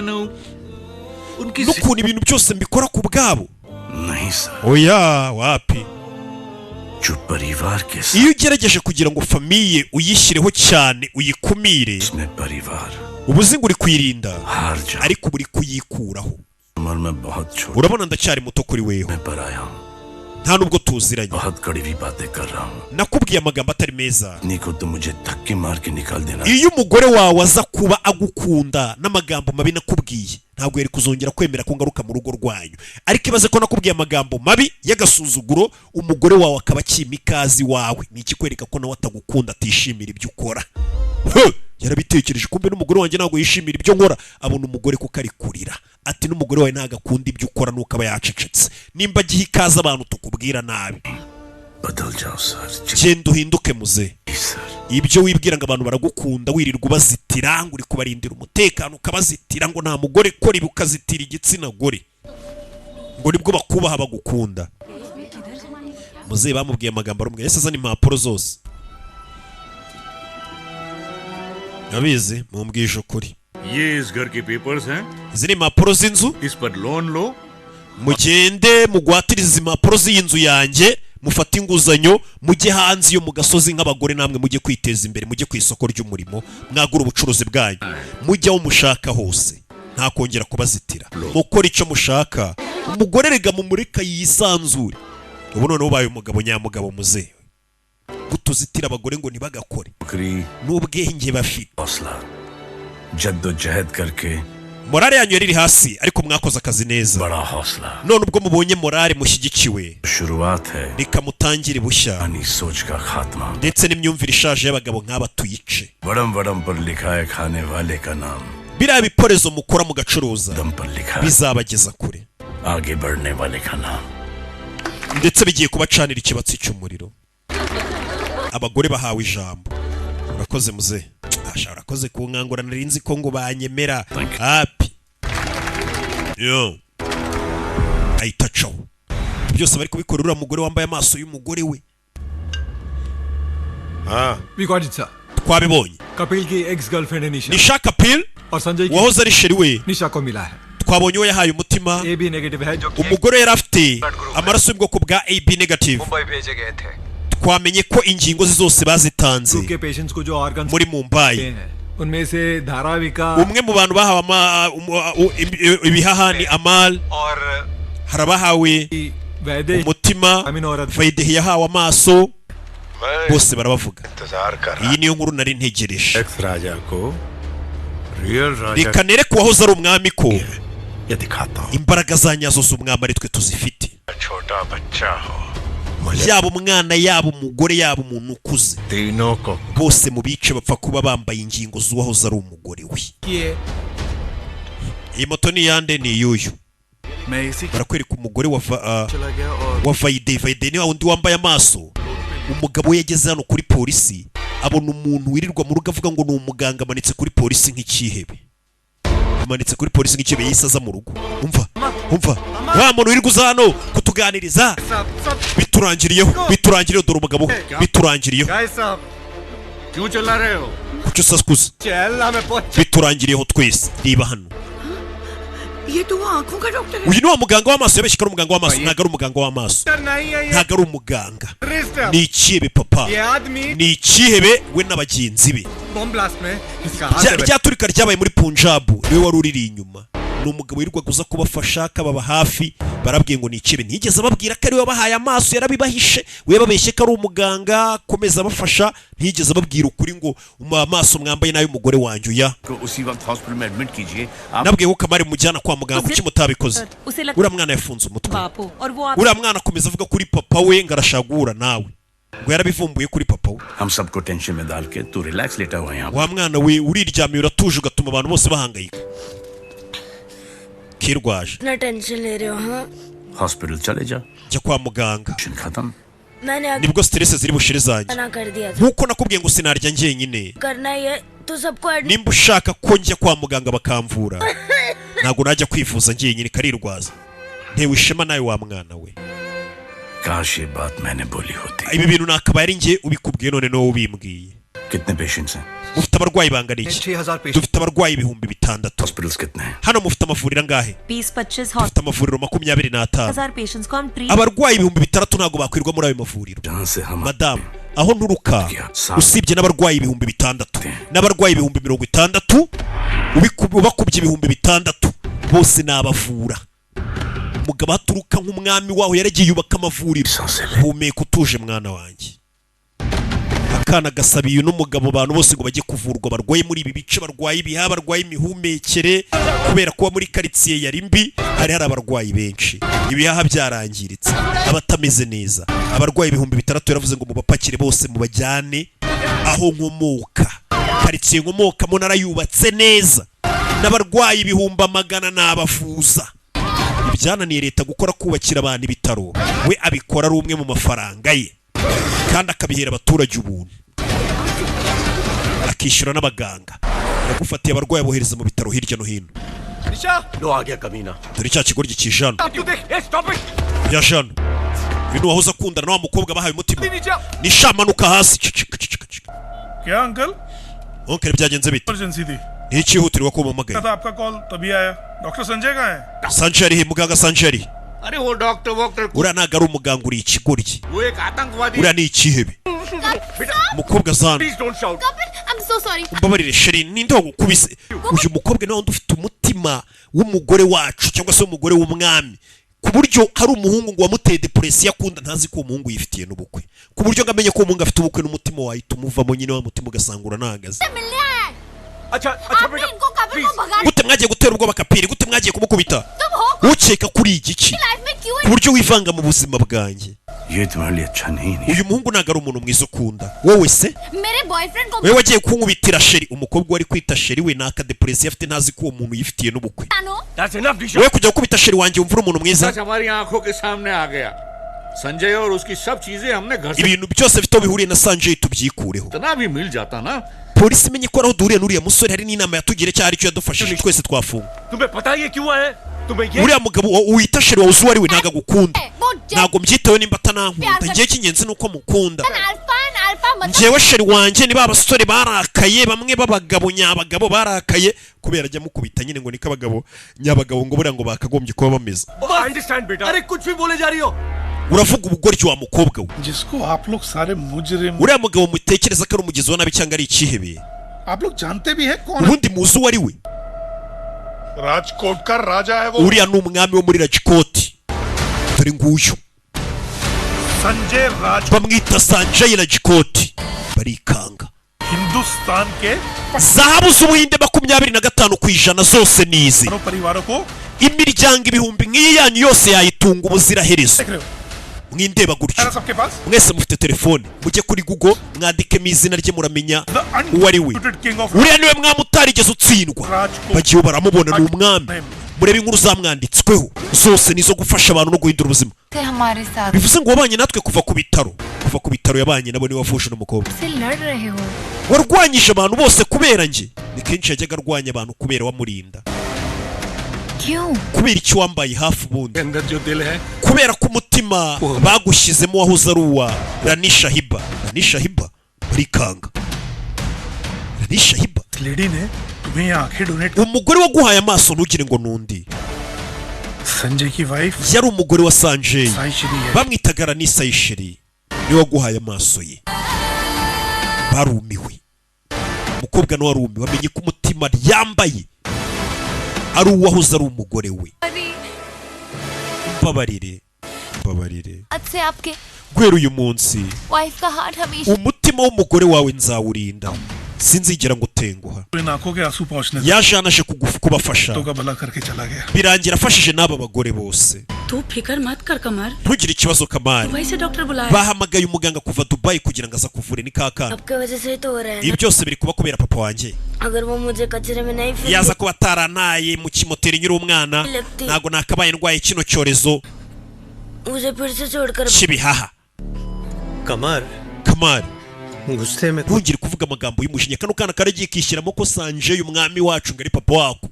n'ukuntu ibintu byose mbikora ku bwabo. नहीं sir. Oya, wapi. जो परिवार के Iyo ugerageje kugira ngo famille uyishyireho cyane, uyikumire, में परिवार uba uzi ngo uri kuyirinda, ariko uba uri kuyikuraho. उम्र में बहुत छोटा Urabona ndacyari muto kuri weho, पर आया हूँ। nta nubwo tuziranye. बहुत कड़वी बातें कर रहा हूँ। Nakubwiye amagambo atari meza. पत्नी को तो मुझे धक्के मार के निकाल देना। Iyo umugore wawe aza kuba agukunda, n'amagambo mabi nakubwiye ntabwo yari kuzongera kwemera ko ngaruka mu rugo rwanyu. Ariko ibaze ko nakubwiye amagambo mabi y'agasuzuguro, umugore wawe akaba akima ikazi wawe, ni ikikwereka ko nawe atagukunda, atishimira ibyo ukora. He! Yarabitekereje, kumbe n'umugore wanjye ntabwo yishimira ibyo nkora. Abona umugore kuko ari kurira, ati n'umugore wawe ntabwo akunda ibyo ukora, nuko aba yacecetse nimba agiha ikaze abantu tukubwira nabi. बदल जाओ sir. Genda uhinduke muze. Ibyo wibwira ngo abantu baragukunda, wirirwa ubazitira ngo uri kubarindira umutekano, ukabazitira ngo nta mugore kora ibi, ukazitira igitsina gore ngo nibwo bakubaha bagukunda. Muzehe bamubwiye amagambo arumwe, yahise azana impapuro zose. Abizi mumbwije ukuri. ये इस घर के papers हैं। Izi ni impapuro z'inzu. इस पर loan लो। Mugende mugwatirize izi mpapuro z'iyi nzu yanjye, mufate inguzanyo, mujye hanze iyo mu gasozi nk'abagore namwe, mujye kwiteza imbere, mujye ku isoko ry'umurimo, mwagure ubucuruzi bwanyu, mujye aho mushaka hose, nta kongera kubazitira, mukora icyo mushaka. Umugore rega mumureka yisanzure. Ubu noneho ubaye umugabo nyamugabo muzehe, gutuzitira abagore ngo ntibagakore नौकरी n'ubwenge bafite. हौसला जद्दोजहद करके Morale yanyu yari iri hasi, ariko mwakoze akazi neza. बड़ा हौसला None ubwo mubonye morale mushyigikiwe, शुरुआत है reka mutangire bushya, सोच का खात्मा। ndetse n'imyumvire ishaje y'abagabo nk'aba tuyice. बड़म बड़म पर लिखा है खाने वाले का नाम। Biriya biporezo mukora mugacuruza पर लिखा है bizabageza kure, आगे बढ़ने वाले का नाम। ndetse bigiye kubacanira ikibatsi cy'umuriro. Abagore bahawe ijambo. Urakoze muze. Asha, urakoze kunkangura, nari nzi ko ngo banyemera hapi yo ahita acaho. Byose bari kubikora uriya mugore wambaye amaso y'umugore we. We got it sir. Twabibonye. Kapil की ex girlfriend है Nisha. Nisha Kapil और Sanjay की wahoze ari chéri we. निशा को मिला है। Twabonye uwo yahaye umutima. A B negative है जो कि Umugore yari afite amaraso y'ubwoko bwa AB negative. Mumbai भेजे गए थे। Twamenye ko ingingo ze zose bazitanze group के patients को जो organ muri Mumbai. उनमें से धारावी का Umwe mu bantu bahawe ibihaha ni Amal. और Hari abahawe वैद्य umutima, Vaidehi yahawe amaso, bose barabavuga. इंतजार कर Iyi niyo nkuru nari ntegereje. Ex राजा को real राजा Reka nereke uwahoze ari umwami ko ये दिखाता हूँ। imbaraga za nyazo z'umwami ari twe tuzifite. छोटा बच्चा हो, Yaba umwana, yaba umugore, yaba umuntu ukuze, तीनों को bose mu bice bapfa kuba bambaye ingingo z'uwahoze ari umugore we. किए। Iyi moto ni iyande? Ni iy'uyu. मैं इसी Barakwereka umugore wa चला गया और wa Vayide. Vayide ni wa wundi wambaye amaso. Umugabo we yageze hano kuri polisi, abona umuntu wirirwa mu rugo avuga ngo ni umuganga, amanitse kuri polisi nk'icyihebe, amanitse kuri polisi nk'icyihebe. Yahise aza mu rugo. Umva, umva, wa muntu wirirwa uza hano kutuganiriza, biturangiriyeho, biturangiriyeho. Dore umugabo we, biturangiriyeho. गाय साहब क्यों चिल्ला रहे हो? Kuki usakuza? चल हमें बहुत Biturangiriyeho twese. Reba hano. ये तो वो आंखों का doctor है। Uyu ni wa muganga w'amaso yabeshye ko ari umuganga w'amaso. Ntabwo ari umuganga w'amaso, नहीं है ये ntabwo ari umuganga, terrorist है। ni ikihebe papa. ये आदमी Ni ikihebe we n'abagenzi be. Bomb blast में इसका हाथ है। Rya turika ryabaye muri Punjabu niwe wari uriri inyuma. Ni umugabo wirirwaga uza kubafasha, akababa hafi. Barabwiye ngo ni ikihebe, ntiyigeze ababwira ko ari we wabahaye amaso, yarabibahishe. We yababeshye ko ari umuganga akomeza abafasha, ntiyigeze ababwira ukuri ngo amaso mwambaye n'ay'umugore wanjye uya. को उसी वक्त hospital में admit कीजिए आप। Nabwiye ko Kamari mujyana kwa muganga, kuki mutabikoze? उसे लग Uriya mwana yafunze umutwe. बाप हो और वो आप Uriya mwana akomeza avuga kuri papa we ngo arashaka guhura nawe, ngo yarabivumbuye kuri papa we. हम सबको टेंशन में डाल के तू रिलैक्स लेटा हुआ है यहाँ। Wa mwana we, uriryamiye uratuje, ugatuma abantu bose bahangayika. Kirwaje. इतना टेंशन ले रहे हो हाँ? Hospital चले जा। Jya kwa muganga. खत्म। मैंने Nibwo stress ziri bushire zanjye. मना कर दिया था। Nkuko nakubwiye ngo sinarya njyenyine. करना ही है तो सबको Nimba ushaka ko njya kwa muganga bakamvura, ntabwo najya kwivuza njyenyine. Karirwaza, ntewe ishema nawe wa mwana we. काश ये बात मैंने बोली होती। Ibi bintu nakabaye ari njye ubikubwiye, none niwowe ubimbwiye. कितने patients हैं? Mufite abarwayi bangana iki? Dufite abarwayi 6000. Hospitals कितने हैं? Hano mufite amavuriro angahe? 20-25 Dufite amavuriro 25. हजार पेशेंट्स को हम treat Abarwayi 6000 ntabwo bakwirwa muri ayo mavuriro. Madamu, aho nturuka, usibye n'abarwayi 6000, n'abarwayi 60,000 ubakubye 6000 bose nabavura. Umugabo aturuka nk'umwami waho, yaragiye yubaka amavuriro. Humeka utuje, mwana wanjye. Akana gasabiye n'umugabo abantu bose ngo bajye kuvurwa barwaye muri ibi bice, barwaye ibihaha, barwaye imihumekere, kubera kuba muri karitsiye yari mbi, hari abarwayi benshi, ibihaha byarangiritse, abatameze neza. Abarwayi 6000, yaravuze ngo mubapakire bose mubajyane aho nkomoka, karitsiye nkomokamo narayubatse neza, n'abarwayi 100,000 nabavuza. Ibyananiye leta gukora, kubakira abantu ibitaro, we abikora ari umwe mu mafaranga ye, kandi akabihera abaturage ubuntu, akishyura n'abaganga. Yagufatiye abarwayi abohereza mu bitaro hirya no hino. लो आ गया कमीना। Dore cya kigoryi kijana तू देख ए stop it. ya jana, uyu ni uwahoze akundana na wa mukobwa bahaye umutima. Nisha, manuka hasi. Cicika, cicika, cicika. क्या uncle? Oncle, byagenze bite? Emergency थी। Ni icyihutirwa ko umpamagaye? था आपका कॉल तभी आया। डॉक्टर संजय कहाँ है? Sanjay ari he? Muganga Sanjay ari he? अरे वो डॉक्टर वॉक्टर Uriya ntabwo ari umuganga, uri ikigoryi. वो एक आतंकवादी। Uriya ni ikihebe. Umukobwa zana. Please don't shout. I'm so sorry. Umbabarire chérie, ninde wagukubise? Uyu mukobwa niwe wundi ufite umutima w'umugore wacu, cyangwa se w'umugore w'umwami, ku buryo hari umuhungu ngo wamuteye depression akunda, ntazi ko uwo muhungu yifitiye n'ubukwe, ku buryo ngo amenye ko uwo muhungu afite ubukwe n'umutima wahita umuvamo nyine, wa mutima ugasanga uranahagaze. मिलने आया है। अच्छा अच्छा आपने इनको कपिल को भगा Gute mwagiye gutera ubwoba Kapiri? Gute mwagiye kumukubita? तुम हो Ukeka kuri igiki life में क्यों ku buryo wivanga mu buzima bwanjye? ये तुम्हारे लिए अच्छा नहीं नहीं। Uyu muhungu ntabwo ari umuntu mwiza ukunda wowe se. मेरे बॉयफ्रेंड को Wowe wagiye kunkubitira chérie. Umukobwa wari kwita chérie we ni akadepression afite, ntazi ko uwo muntu yifitiye n'ubukwe. जानो। That's enough Disha. Wowe kujya gukubita chérie wanjye, wumva uri umuntu mwiza? सच हमारी आंखों के सामने आ गया। संजय और उसकी सब चीजें हमने घर से Ibintu byose bifite aho bihuriye na Sanjay tubyikureho. इतना भी मिल जाता ना। Polisi imenye ko ari aho duhuriye n'uriya musore, hari n'inama yatugiriye cyangwa hari icyo yadufashije, twese twafunga. तुम्हें पता ये क्यों आए? तुम्हें ये Uriya mugabo wita chérie wawe, uzi uwo ari we, ntabwo agukunda. वो Ntabwo mbyitayeho nimba atanankunda, ngewe icy'ingenzi ni uko mukunda. Alpha and alpha मतलब Njyewe chérie wanjye ni ba basore barakaye, bamwe b'abagabo nyabagabo barakaye kubera ajya mukubita nyine, ngo niko abagabo nyabagabo ngo buriya ngo bakagombye kuba bameze. Understand बेटा। अरे कुछ भी बोले जा रही हो। Uravuga ubugoryi wa mukobwa we. जिसको आप लोग सारे मुजरिम Uriya mugabo mutekereza ko ari umugizi wa nabi cyangwa ari ikihebe, आप लोग जानते भी हैं कौन है? Ubundi muzi uwo ari we? Rajkot का राजा है वो। Uriya ni umwami wo muri Rajikoti, dore nguyu. Sanjay Raj Bamwita Sanjay Rajikoti, barikanga. Hindustan के Zahabu z'Ubuhinde 25% zose ni izi. परिवारों परिवारों को Imiryango ibihumbi nk'iyi yanyu yose yayitunga ubuziraherezo. देख रहे हो Mwindeba gutyo. है ना सबके पास? Mwese mufite telefone, mujye kuri Google mwandikemo izina rye, muramenya uwo ari we. Undisputed king of Uriya niwe mwami utarigeze utsindwa. Rajkot. Bagiye baramubona, ni umwami. Murebe inkuru zamwanditsweho zose, nizo gufasha abantu no guhindura ubuzima. थे हमारे साथ Bivuze ngo wabanye natwe kuva ku bitaro, kuva ku bitaro yabanye nabo, niwe wavuje n'umukobwa. से लड़ रहे हो। Warwanyije abantu bose kubera njye. Ni kenshi yajyaga arwanya abantu kubera wamurinda. क्यों? Kubera icyo wambaye hafi ubundi? अंदर जो दिल है Kubera ko umutima bagushyizemo wahoze ari uwa Ranisha Hiba. Ranisha Hiba, barikanga. Ranisha Hiba. Lady ने तुम्हें ये आंखें donate Umugore waguhaye amaso, ntugire ngo nundi. Sanjay की wife Yari umugore wa Sanjay, Sai Shri है। bamwitaga Ranisa Ishiri, niwe waguhaye amaso ye. Barumiwe, umukobwa nawe arumiwe, amenye ko umutima yambaye ari uwahoze ari umugore we. Mbabarire, mbabarire. आज से आपके Guhera uyu munsi, wife का हार्ट हमेशा umutima w'umugore wawe nzawurinda, sinzigera ngutenguha. इन आंखों के आंसू पहुंचने Yaje hano aje kubafasha, तो का भला करके चला गया। Birangira afashije n'aba bagore bose. तू फिक्र मत कर कमर। Ntugire ikibazo Kamari. Dubai से डॉक्टर बुलाया। Bahamagaye umuganga kuva Dubayi kugira ngo aze akuvure, ni kakana. आपके वजह से ही तो हो रहा है Ibi ना। byose biri kuba kubera papa wanjye. अगर वो मुझे कचरे में नहीं फेंक Yaza kuba atarantaye mu kimoteri nyiri umwana, ntabwo nakabaye ndwaye kino cyorezo मुझे फिर से छोड़कर cy'ibihaha. कमर Kamari, गुस्से में ntugire kuvuga amagambo y'umujinya. Kano kana karagiye kishyiramo ko Sanjay umwami wacu ngo ari papa wako.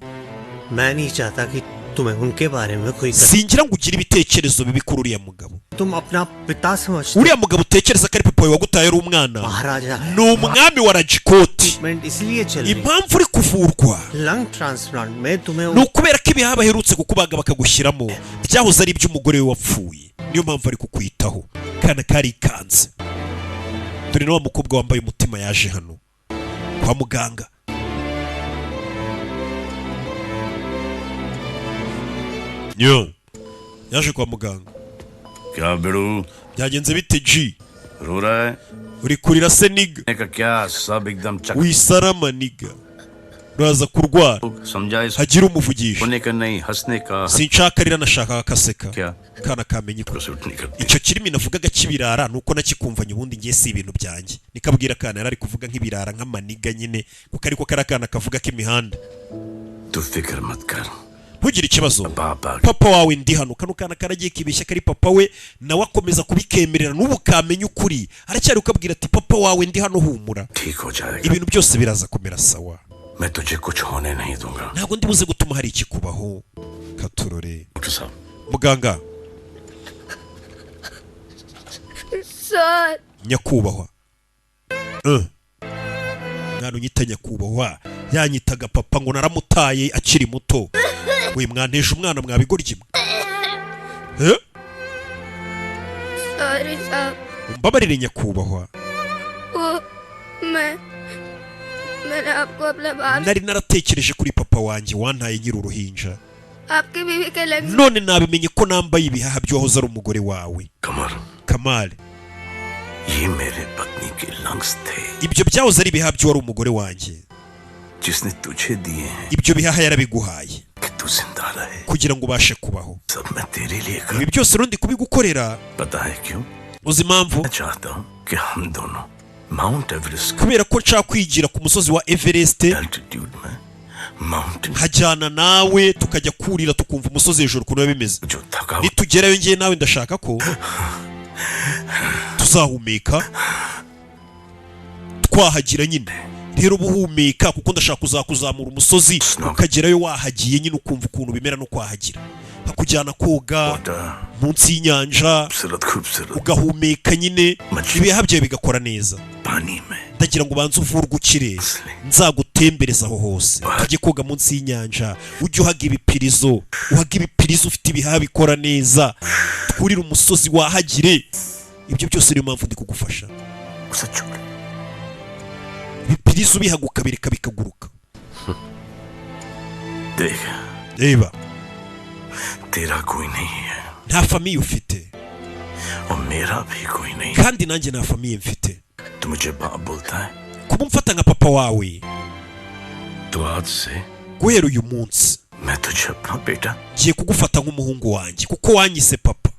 मैं नहीं चाहता कि तुम्हें उनके बारे में कोई Singira ngo ugire ibitekerezo bibi kuri uriya mugabo. तुम अपना पिता समझते Uriya mugabo utekereza ko ari papa wawe wagutaye ari umwana महाराजा है ni umwami wa Rajikoti. Treatment इसलिए चल रही Impamvu uri kuvurwa lung transplant में तुम्हें ni ukubera ko ibihaha baherutse kukubaga bakagushyiramo byahoze ari iby'umugore we wapfuye, niyo mpamvu ari kukwitaho. Kana karikanze. Dore na wa mukobwa wambaye umutima yaje hano kwa muganga. Yo, yaje kwa muganga. क्या बिड़ू Byagenze bite G? रो रहा है Uri kurira se niga? का क्या सब एकदम चक Wisarama niga, uraza kurwara. समझा इस Hagira umuvugisha. होने का नहीं हंसने का Sinshaka arira, nashakaga akaseka. क्या Kana kamenye ko suit नहीं करती icyo kirimi navugaga cy'ibirara nuko nakikumvanye, ubundi ngiye si ibintu byanjye. Nikabwira akana yari ari kuvuga nk'ibirara nk'amaniga nyine, kuko ariko kari akana kavuga k'imihanda. तू फिक्र मत कर Ntugire ikibazo, पापा papa wawe ndi hano. Kano kana karagiye kibeshya kari papa we, nawe akomeza kubikemerera n'ubu kamenya ukuri aracyari ukabwira ati papa wawe ndi hano, humura, ठीक हो जाएगा ibintu byose biraza kumera sawa. मैं तुझे कुछ होने नहीं दूंगा Ntabwo ndi buze gutuma hari ikikubaho. Katurore. Doctor साहब Muganga. Sir. Nyakubahwa. Mwana unyita nyakubahwa yanyitaga papa ngo naramutaye akiri muto. We mwanteje umwana mwabigoryi mwe. Eh? Sorry साहब Umbabarire nyakubahwa. वो मैं मैंने आपको अपना बाप Nari naratekereje kuri papa wanjye wantaye nkiri uruhinja. आपकी बीवी के lungs None nabimenye ko nambaye ibihaha by'uwahoze ari umugore wawe. कमर Kamari, ये मेरे पत्नी के lungs थे ibyo byahoze ari ibihaha by'uwari umugore wanjye. जिसने तुझे दिए हैं Ibyo bihaha yarabiguhaye कि तू जिंदा रहे kugira ngo ubashe kubaho. सब मैं तेरे लिए कर Ibi byose rero ndi kubigukorera. पता है क्यों Uzi impamvu? मैं चाहता हूँ कि हम दोनों mount Everest Kubera ko nshaka kwigira ku musozi wa Everest, altitude में mountain nkajyana nawe tukajya kurira tukumva umusozi hejuru ukuntu biba bimeze. जो थका हुआ Nitugerayo ngewe nawe ndashaka ko tuzahumeka twahagira nyine. Rero uba uhumeka kuko ndashaka kuzakuzamura umusozi ukagerayo wahagiye nyine, ukumva ukuntu bimera no kwahagira, nkakujyana koga munsi y'inyanja खूबसूरत खूबसूरत ugahumeka nyine, ibihaha byawe bigakora neza. पानी में Ndagira ngo ubanze uvurwe ukire, nzagutembereza aho hose, tujye koga munsi y'inyanja, ujye uhaga ibipirizo, uhaga ibipirizo ufite ibihaha bikora neza, twurire umusozi wahagire. Ibyo byose niyo mpamvu ndi kugufasha. उसे छोड़ Ibipirizo ubihaga ukabireka bikaguruka. देख Reba, तेरा कोई नहीं है nta famille ufite और मेरा भी कोई नहीं। kandi nanjye nta famille mfite। तू मुझे बाप बोलता है Kuba umfata nka papa wawe, तो आज से guhera uyu munsi मैं तुझे अपना बेटा ngiye kugufata nk'umuhungu wanjye, kuko wanyise papa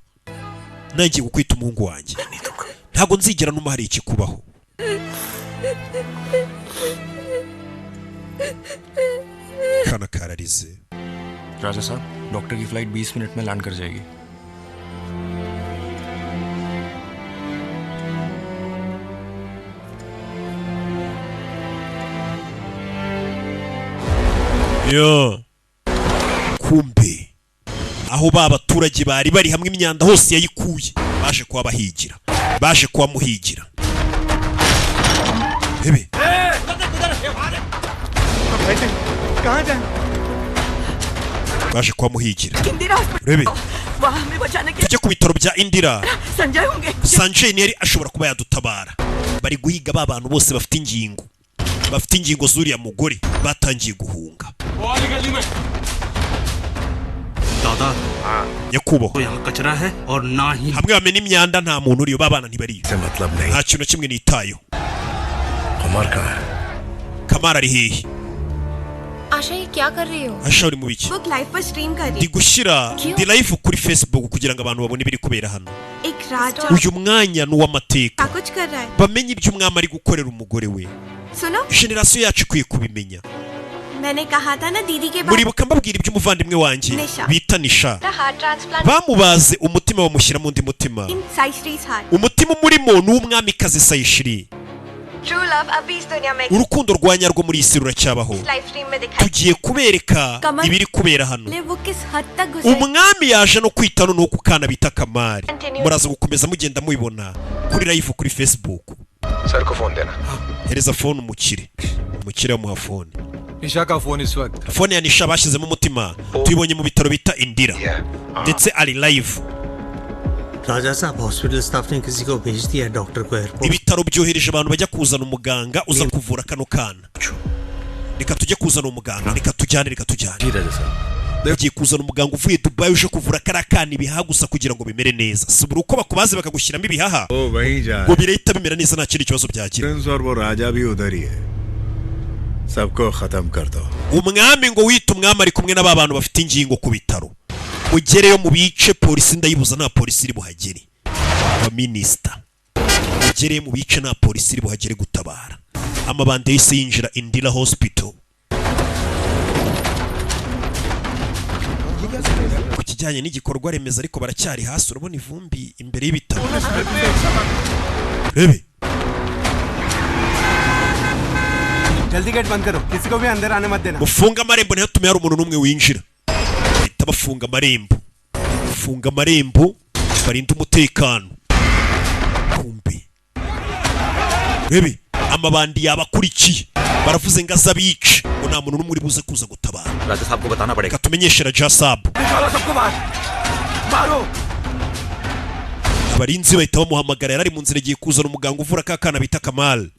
nanjye ngiye kukwita umuhungu wanjye. Ntabwo nzigera numa hari ikikubaho. Kana kararize. राजा साहब डॉक्टर की फ्लाइट 20 मिनट में लैंड कर जाएगी। Yo. Kumbe aho ba baturage bari bari hamwe imyanda hose yayikuye, baje kuba bahigira, baje kuba muhigira. Bebe, कहाँ जाए baje kuba muhigira. Indira Rebe, वहाँ हमें बचाने के tujye ku bitaro bya Indira. Sanjay होंगे। Sanjay ntiyari ashobora kuba yadutabara. Bari guhiga ba bantu bose bafite ingingo, bafite ingingo z'uriya mugore, batangiye guhunga. दादा Nyakubahwa, यहाँ कचरा है और ना ही hamwe bamena imyanda nta muntu uriyo, ba bana ntibariyo. मतलब नहीं Nta kintu na kimwe nitayeho. Kumar कहाँ है Kamara ari hehe? आशा ये क्या कर रही हो? Asha uri mu biki? Book live पर stream कर Ndi रही gushyira ndi live kuri Facebook kugira ngo abantu babone ibiri kubera hano. एक राजा Uyu mwanya ni uw'amateka, क्या कुछ कर रहा है bamenye ibyo umwami ari gukorera umugore we. सुनो Generasiyo yacu ikwiye kubimenya. मैंने कहा था ना दीदी के Muribuka mbabwira iby'umuvandimwe wanjye Nisha. bita Nisha? Heart transplant Bamubaze umutima bamushyira mu undi mutima. In Saishree's heart. Umutima umurimo ni uw'umwamikazi Sayishiri. True love अभी इस दुनिया में Urukundo rwa nyarwo muri iyi si ruracyabaho. Live stream में दिखाई Tugiye kubereka Kamal. ibiri kubera hano. ले वो किस हद तक गुस्से Umwami yaje no kwita noneho ku kana bita Kamari. Muraza gukomeza mugenda mubibona kuri live kuri Facebook. Sir को फोन देना Hereza phone umukire. Umukire amuha phone. निशा का फोन इस वक्त Phone ya Nisha bashyizemo umutima tuyibonye mu bitaro bita Indira, ndetse ari live. Raja sahab hospital staff ने किसी को भेज दिया है डॉक्टर को airport. Ibitaro byohereje abantu bajya kuzana umuganga uza kuvura kano kana. Reka tujye kuzana umuganga, reka tujyane, reka tujyane. Bagiye kuzana umuganga uvuye Dubai uje kuvura kariya kana ibihaha gusa kugira ngo bimere neza. Si buri uko bakubaze bakagushyiramo ibihaha ओ वहीं जा ngo birahita bimera neza, nta kindi kibazo byagira. Prince और वो राजा भी उधर ही है सबको खत्म कर दो Umwami ngo wita umwami ari kumwe n'aba bantu bafite ingingo ku bitaro. Mugereyo mu bice, polisi ndayibuza, nta polisi iri buhagere. Abaminisita, mugereyo mu bice, nta polisi iri buhagere gutabara. Amabandi yahise yinjira Indira Hospital. Ku kijyanye n'igikorwa remezo ariko baracyari hasi, urabona ivumbi imbere y'ibitaro. Rebe. जल्दी गेट बंद करो किसी को भी अंदर आने मत देना Mufunge amarembo, ntihatume hari umuntu n'umwe winjira. Bahita bafunga amarembo, funga amarembo, barinde umutekano. Kumbe rebe, amabandi yabakurikiye, baravuze ngo aze abice, ngo nta muntu n'umwe uri buze kuza gutabara. राजा साहब को बताना पड़ेगा Reka tumenyeshe Raja Sabu. निकालो सबको बाहर मारो Abarinzi bahita bamuhamagara, yari ari mu nzira agiye kuzana umuganga uvura ka kana bita Kamal.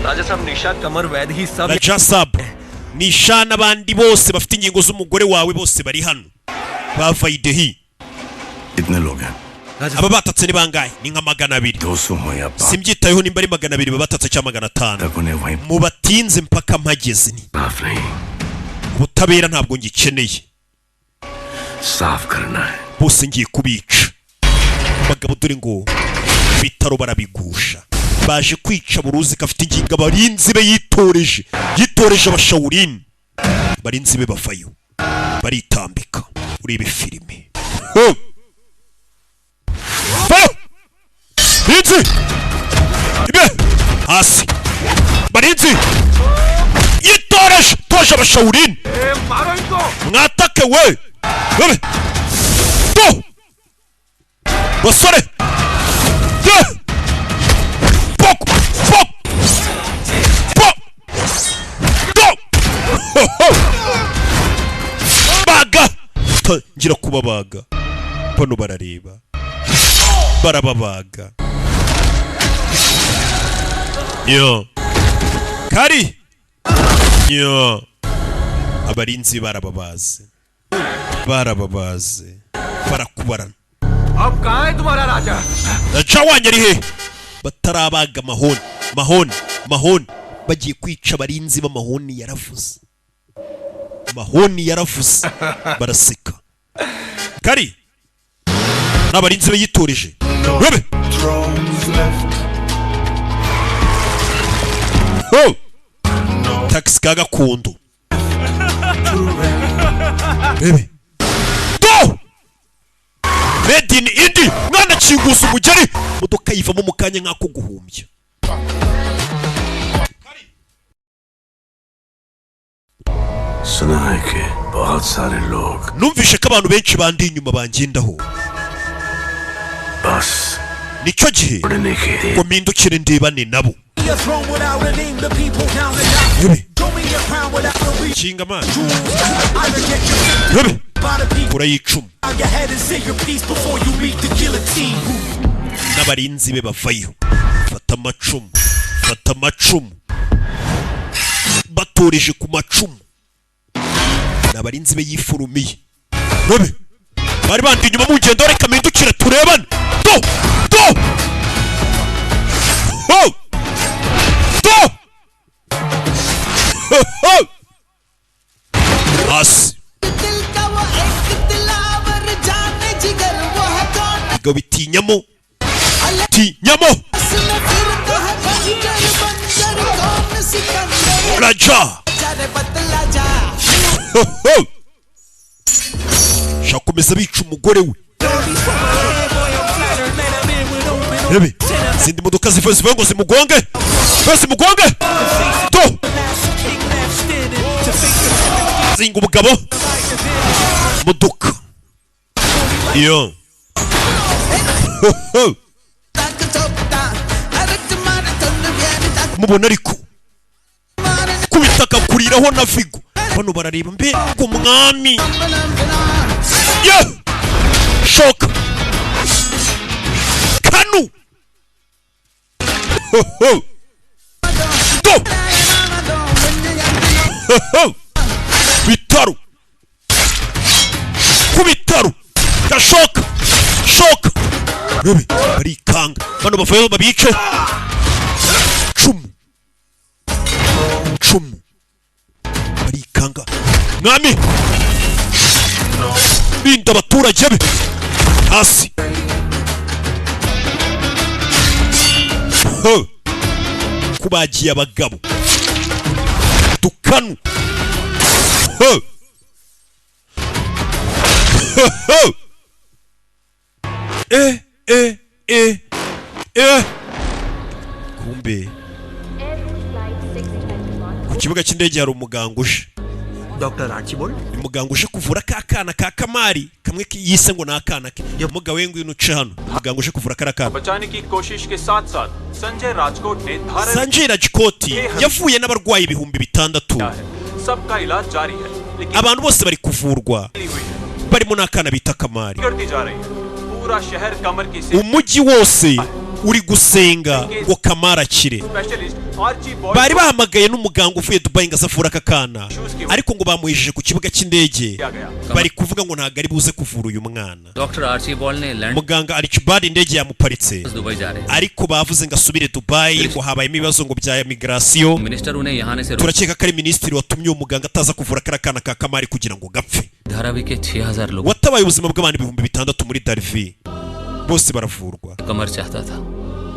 राजा साहब निशा कमर वैद ही सब Raja Sabu, Nisha n'abandi bose bafite ingingo z'umugore wawe bose bari hano bavayidehi. कितने लोग हैं Aba batatse ni bangahe? Ni nka 200. 200 हो या पाँच Simbyitayeho nimba ari 200 babatatse cyangwa 500, तक उन्हें वहीं mubatinze mpaka mpageze. Ni माफ नहीं ubutabera ntabwo ngikeneye, साफ करना है bose ngiye kubica. Abagabo dore ngo ibitaro barabigusha, baje kwica buruzi gafite ingingo. Abarinzi be yitoreje, yitoreje abashawurini, abarinzi be bavayo baritambika. Urebe filime. Ho! Vayo! Barinzi ibe hasi, barinzi yitoreje toje abashawurini. ए, मारो इनको Mwatake we. Babe. Do basore. Do pok pok pok do. Ho, ho. Baga tangira kubabaga, bano barareba barababaga. Yo kari yo, abarinzi barababaze, barababaze, barakubarana. अब कहाँ है तुम्हारा राजा Raja wanjye ari he? Batarabaga amahoni, mahoni, mahoni, bagiye kwica abarinzi b'amahoni. Yaravuze mahoni, yaravuze, baraseka. Kari n'abarinzi be yitoreje. Rebe. Ho! Taxi ka gakondo. Rebe. Do! Made in India. Mwana kinguza umugeri, imodoka yivamo mu kanya nk'ako guhumbya. सुना है कि बहुत सारे लोग Numvishe ko abantu benshi bandi inyuma bangendaho. बस Nicyo gihe उड़ने के लिए ngo mpindukire ndebane nabo. Rebe. Kinga amazi. Rebe. Kura y'icumu n'abarinzi be bavayo, fata amacumu, fata amacumu, batoreje ku macumu. Ni abarinzi be yifurumiye. Rebe, bari bandi inyuma mu ngendo, reka mpindukire turebane. Do do ho do ho ho hasi. Ngo bitinyamo tinyamo. Raja. Ho, ho. Shakomeza bica umugore we. Rebe izindi modoka ziva zivuye ngo zimugonge, zimugonge to zinga umugabo modoka iyo. Ho, ho. Mubona ariko kubitaka kuriraho na Vigo, bano barareba mbe ku mwami ye shoka kanu. Ho, ho. Go. Ho, ho. Bitaro ku bitaro gashoka shoka rebe barikanga, bano bavuye babice cumu cumu barikanga. Mwami binda abaturage be hasi. Ho. Kubagiye abagabo dukanu. Ho. Ho, ho. Eh eh eh eh. Kumbe ku kibuga cy'indege hari umuganga uje. Dr. Archibald umuganga uje kuvura ka kana ka Kamari kamwe yise ngo nakana ke. Umugabo we ngwino uce hano. Umuganga uje kuvura kara kana. बचाने की कोशिश के साथ साथ संजय राजकोट ने धारा Sanjay Rajkot yavuye n'abarwayi 6000. सबका इलाज जारी है लेकिन Abantu bose bari kuvurwa barimo n'akana bita Kamari. करती जा रही है। पूरा शहर कमर की Umujyi wose uri gusenga ngo Kamari akire. Specialist Archie Bari bahamagaye n'umuganga uvuye Dubai ngo azavura aka kana, ariko ngo bamuhejije ku kibuga cy'indege, bari kuvuga ngo ntabwo ari buze kuvura uyu mwana. Doctor Archibald ने land Muganga Archibald indege yamuparitse, Dubai जा रहे हैं। ariko bavuze ngo asubire Dubai, ngo habayemo ibibazo ngo bya migration. Minister उन्हें यहाँ आने से रोक Turakeka ko ari minisitiri watumye uwo muganga ataza kuvura kariya kana ka Kamari kugira ngo gapfe. Dharavi के 6000 लोग Watabaye ubuzima bw'abantu 6000 muri Darvi, bose baravurwa. कमर चाहता था।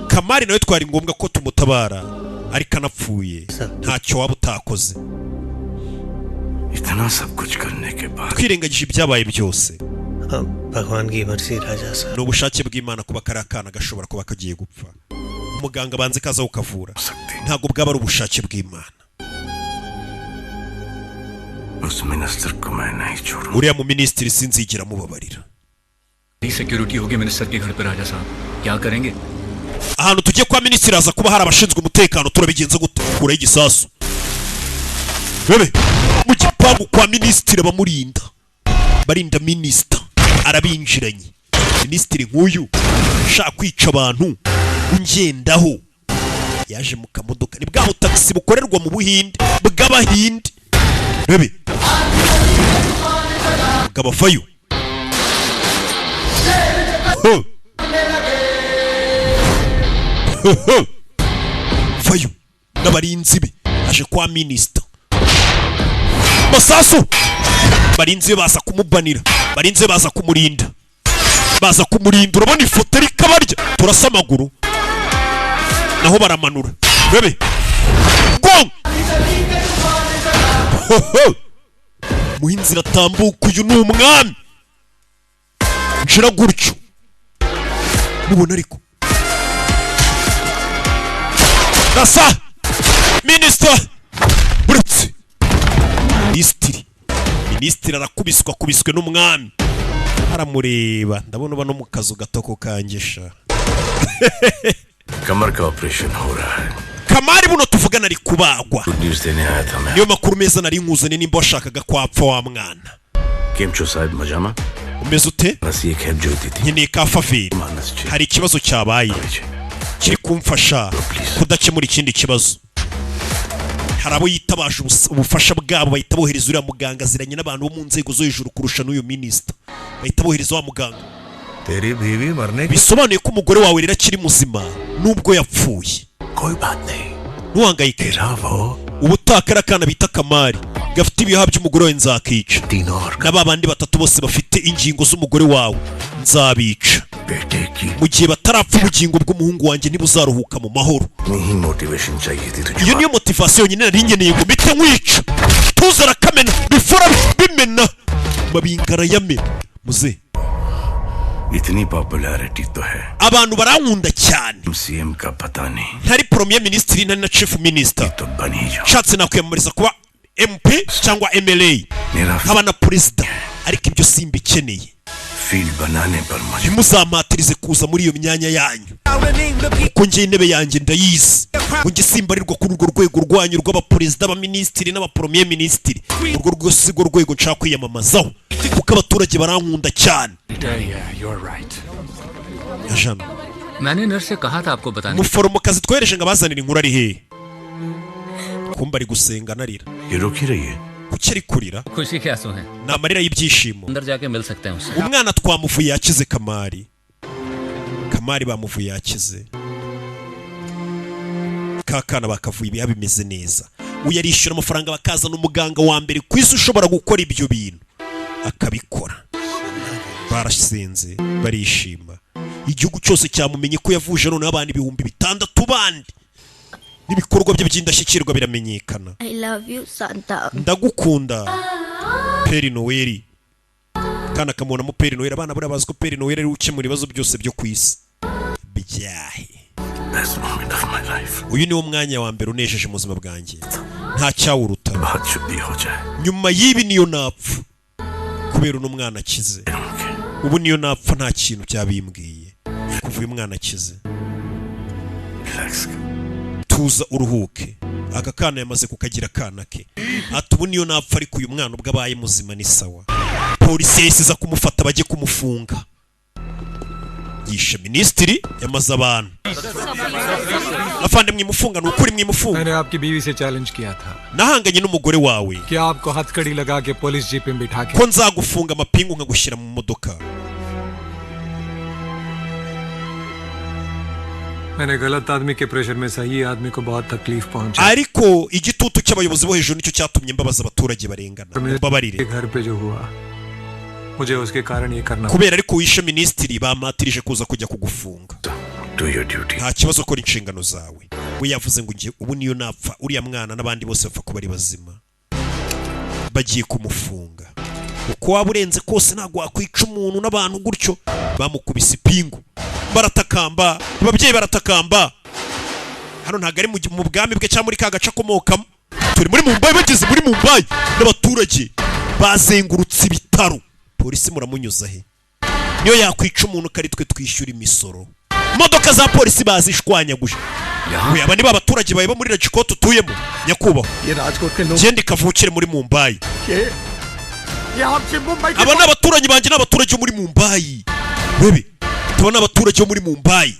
Kamari nawe twari ngombwa ko tumutabara, ariko anapfuye ntacyo waba utakoze. इतना सब कुछ करने के बाद Twirengagije ibyabaye byose, भगवान की मर्जी राजा साहब ni ubushake bw'Imana kuba kariya kana gashobora kuba kagiye gupfa. Umuganga banze kaza kukavura, ntabwo bwaba ari ubushake bw'Imana. उस मिनिस्टर को मैं नहीं छोड़ूंगा। Uriya mu minisitiri sinzigera mubabarira. Security होगी मिनिस्टर के घर पर राजा साहब क्या करेंगे? Ahantu tugiye kwa minisitiri haza kuba hari abashinzwe umutekano, turabigenza gute? Kuraho igisasu bebe mu gipangu kwa minisitiri, abamurinda barinda minisita arabinjiranye. Minisitiri nk'uyu ushaka kwica abantu ungendaho yaje mu kamodoka, ni bwa butagisi bukorerwa mu Buhinde bw'Abahinde. Bebe bw'abavayo. Ho. Ho, ho. Vayo n'abarinzi be aje kwa minisita. Masasu barinzi be baza kumubanira, barinzi be baza kumurinda, baza kumurinda. Urabona ifoto ariko abarya turasa amaguru naho baramanura. Bebe gong. Ho, ho. Muhinzi ratambuka, uyu ni umwami nshira gutyo mubona ariko rasa minisita buretse minisitiri minisitiri arakubiswa akubiswe n'umwami aramureba. Ndabona uba no mu kazu gato ko kangisha. कमर का ऑपरेशन हो रहा है। Kamari buno tuvugana ari kubagwa. Good news देने आया था मैं। Niyo makuru meza nari nkuzaniye nimba washakaga kwapfa wa mwana. केमचो साहब मजामा Umeze ute? बस ये खेप जो थी Nkeneye ka faveri, hari ikibazo cyabaye kiri kumfasha kudakemura ikindi kibazo. Hari abo yitabaje ubufasha bwabo bahita bohereza uriya muganga aziranye n'abantu bo mu nzego zo hejuru kurusha n'uyu minisita, bahita bohereza wa muganga. तेरी बीवी मरने Bisobanuye ko umugore wawe rero akiri muzima nubwo yapfuye. कोई बात नहीं Ntuhangayike, ubutaha kariya kana bita Kamari gafite ibihaha by'umugore wawe nzakica, na ba bandi batatu bose bafite ingingo z'umugore wawe nzabica. बेटे की Mu gihe batarapfa, ubugingo bw'umuhungu wanjye ntibuzaruhuka mu mahoro. नहीं motivation चाहिए थी तुझे। Iyo niyo motivation yonyine nari nkeneye ngo mpite nkwica. Tuza, arakamena bifura bimena mabinga arayamena muze. इतनी popularity तो है। Abantu barankunda cyane. CM का पता नहीं। Ntari premier minisitiri, ntari na chief minister, nshatse nakwiyamamariza kuba MP cyangwa MLA, nkaba na perezida, ariko ibyo simbikeneye. Field बनाने पर मुझे Ntimuzampatirize kuza muri iyo myanya yanyu, kuko njye intebe yanjye ndayizi, ngo njye simbarirwa kuri urwo rwego rwanyu rw'abaperezida, abaminisitiri n'abapremier minisitiri. Urwo rwose si rwo rwego nshaka kwiyamamazaho, kuko abaturage barankunda cyane. Yeah, you're right. Jana. मैंने nurse से कहा था आपको बताने। Umuforomokazi twohereje ngo abazanire inkuru ari hehe? Kumba ari gusenga anarira. ये रुक ही रही है। Kuki ari kurira? खुशी के आंसू हैं। Ni amarira y'ibyishimo. अंदर जाके मिल सकते हैं उससे। Umwana twamuvuye yakize. Kamari, Kamari bamuvuye yakize. Ka kana bakavuye ibiha bimeze neza. Uyu arishyura amafaranga bakazana umuganga wa mbere ku isi ushobora gukora ibyo bintu, akabikora. Barasenze, barishima, igihugu cyose cyamumenye ko yavuje noneho abantu 6000 bandi, n'ibikorwa bye by'indashyikirwa biramenyekana. I love you, Santa. Ndagukunda, Père Noël. Kana kamubonamo Père Noël. Abana buriya bazi ko Père Noël ari we ukemura ibibazo byose byo ku isi byahe. Best moment of my life. Uyu niwo mwanya wa mbere unejeje mu buzima bwanjye, nta cyawuruta. बात शुद्धि हो जाए। Nyuma y'ibi niyo napfa kubera uno mwana akize, ubu niyo napfa nta kintu byabimbwiye kuva uyu mwana akize. Relax. Tuza uruhuke. Aka kana yamaze kukagira akana ke. Ati ubu niyo napfa, ariko uyu mwana ubwo abaye muzima ni sawa. Polisi yahise iza kumufata, bajye kumufunga. Yishe minisitiri, yamaze abantu. Afande, mwimufunga, ni ukuri mwimufunga. मैंने आपकी बीवी से challenge किया था Nahanganye n'umugore wawe कि आपको हथकड़ी लगा के police jeep में बिठा के ko nzagufunga amapingu nkagushyira mu modoka. मैंने गलत आदमी के प्रेशर में सही आदमी को बहुत तकलीफ पहुंची। Ariko igitutu cy'abayobozi bo hejuru nicyo cyatumye mbabaza abaturage barengana, mbabarire. घर पे जो हुआ, मुझे उसके कारण ये करना। Kubera ariko wishe minisitiri, bamatirije kuza kujya kugufunga. Do your duty. Nta kibazo, ukora inshingano zawe. We yavuze ngo njye ubu niyo napfa, uriya mwana n'abandi bose bapfa kuba ari bazima. Bagiye kumufunga. Uko waba urenze kose, ntabwo wakwica umuntu n'abantu gutyo. Bamukubise ipingu, baratakamba, ababyeyi baratakamba. Hano ntabwo ari mu bwami bwe cyangwa muri ka gace akomokamo, turi muri Mumbai. Bageze muri Mumbai n'abaturage bazengurutse ibitaro. Polisi muramunyuza he? Niyo yakwica umuntu, ko ari twe twishyura imisoro? Imodoka za polisi bazishwanyaguje. We, aba ni ba baturage bawe bo muri Rajkot utuyemo, nyakubahwa. Genda kavukire muri Mumbai. Aba ni abaturanyi banjye, ni abaturage bo muri Mumbai. Bebe, tubona abaturage bo muri Mumbai.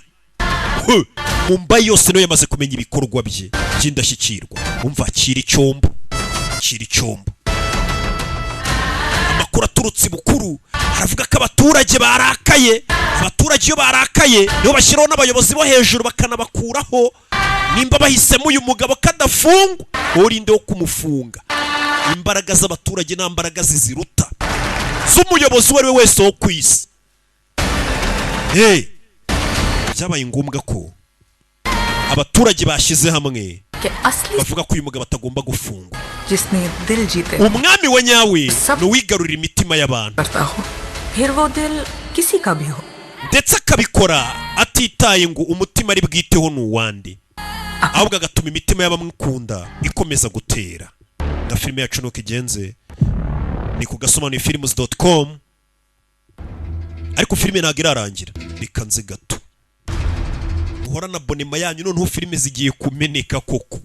Huh. Mumbai yose niyo yamaze kumenya ibikorwa bye by'indashyikirwa. Umva, kira icyombo, kira icyombo. Amakuru aturutse ibukuru aravuga ko abaturage barakaye. Abaturage iyo barakaye nibo bashyiraho n'abayobozi bo hejuru bakanabakuraho. Nimba bahisemo uyu mugabo kadafungwa, urinde wo kumufunga? Imbaraga z'abaturage nta mbaraga ziziruta z'umuyobozi uwo ari we wese wo ku isi. Hey, byabaye ngombwa ko abaturage bashyize hamwe कि असली bavuga ko uyu mugabo atagomba gufungwa. जिसने दिल जीते Umwami wa nyawe ni uwigarurira imitima y'abantu, फिर वो दिल किसी का भी हो। ndetse akabikora atitaye ngo umutima ari bwiteho ni uwande, ahubwo agatuma imitima y'abamukunda ikomeza gutera. Na filime yacu nuko igenze, ni ku gasobanuye films.com. Ariko filime ntabwo irarangira, reka nze gato. Muhorana abonema yanyu, noneho filime zigiye kumeneka koko.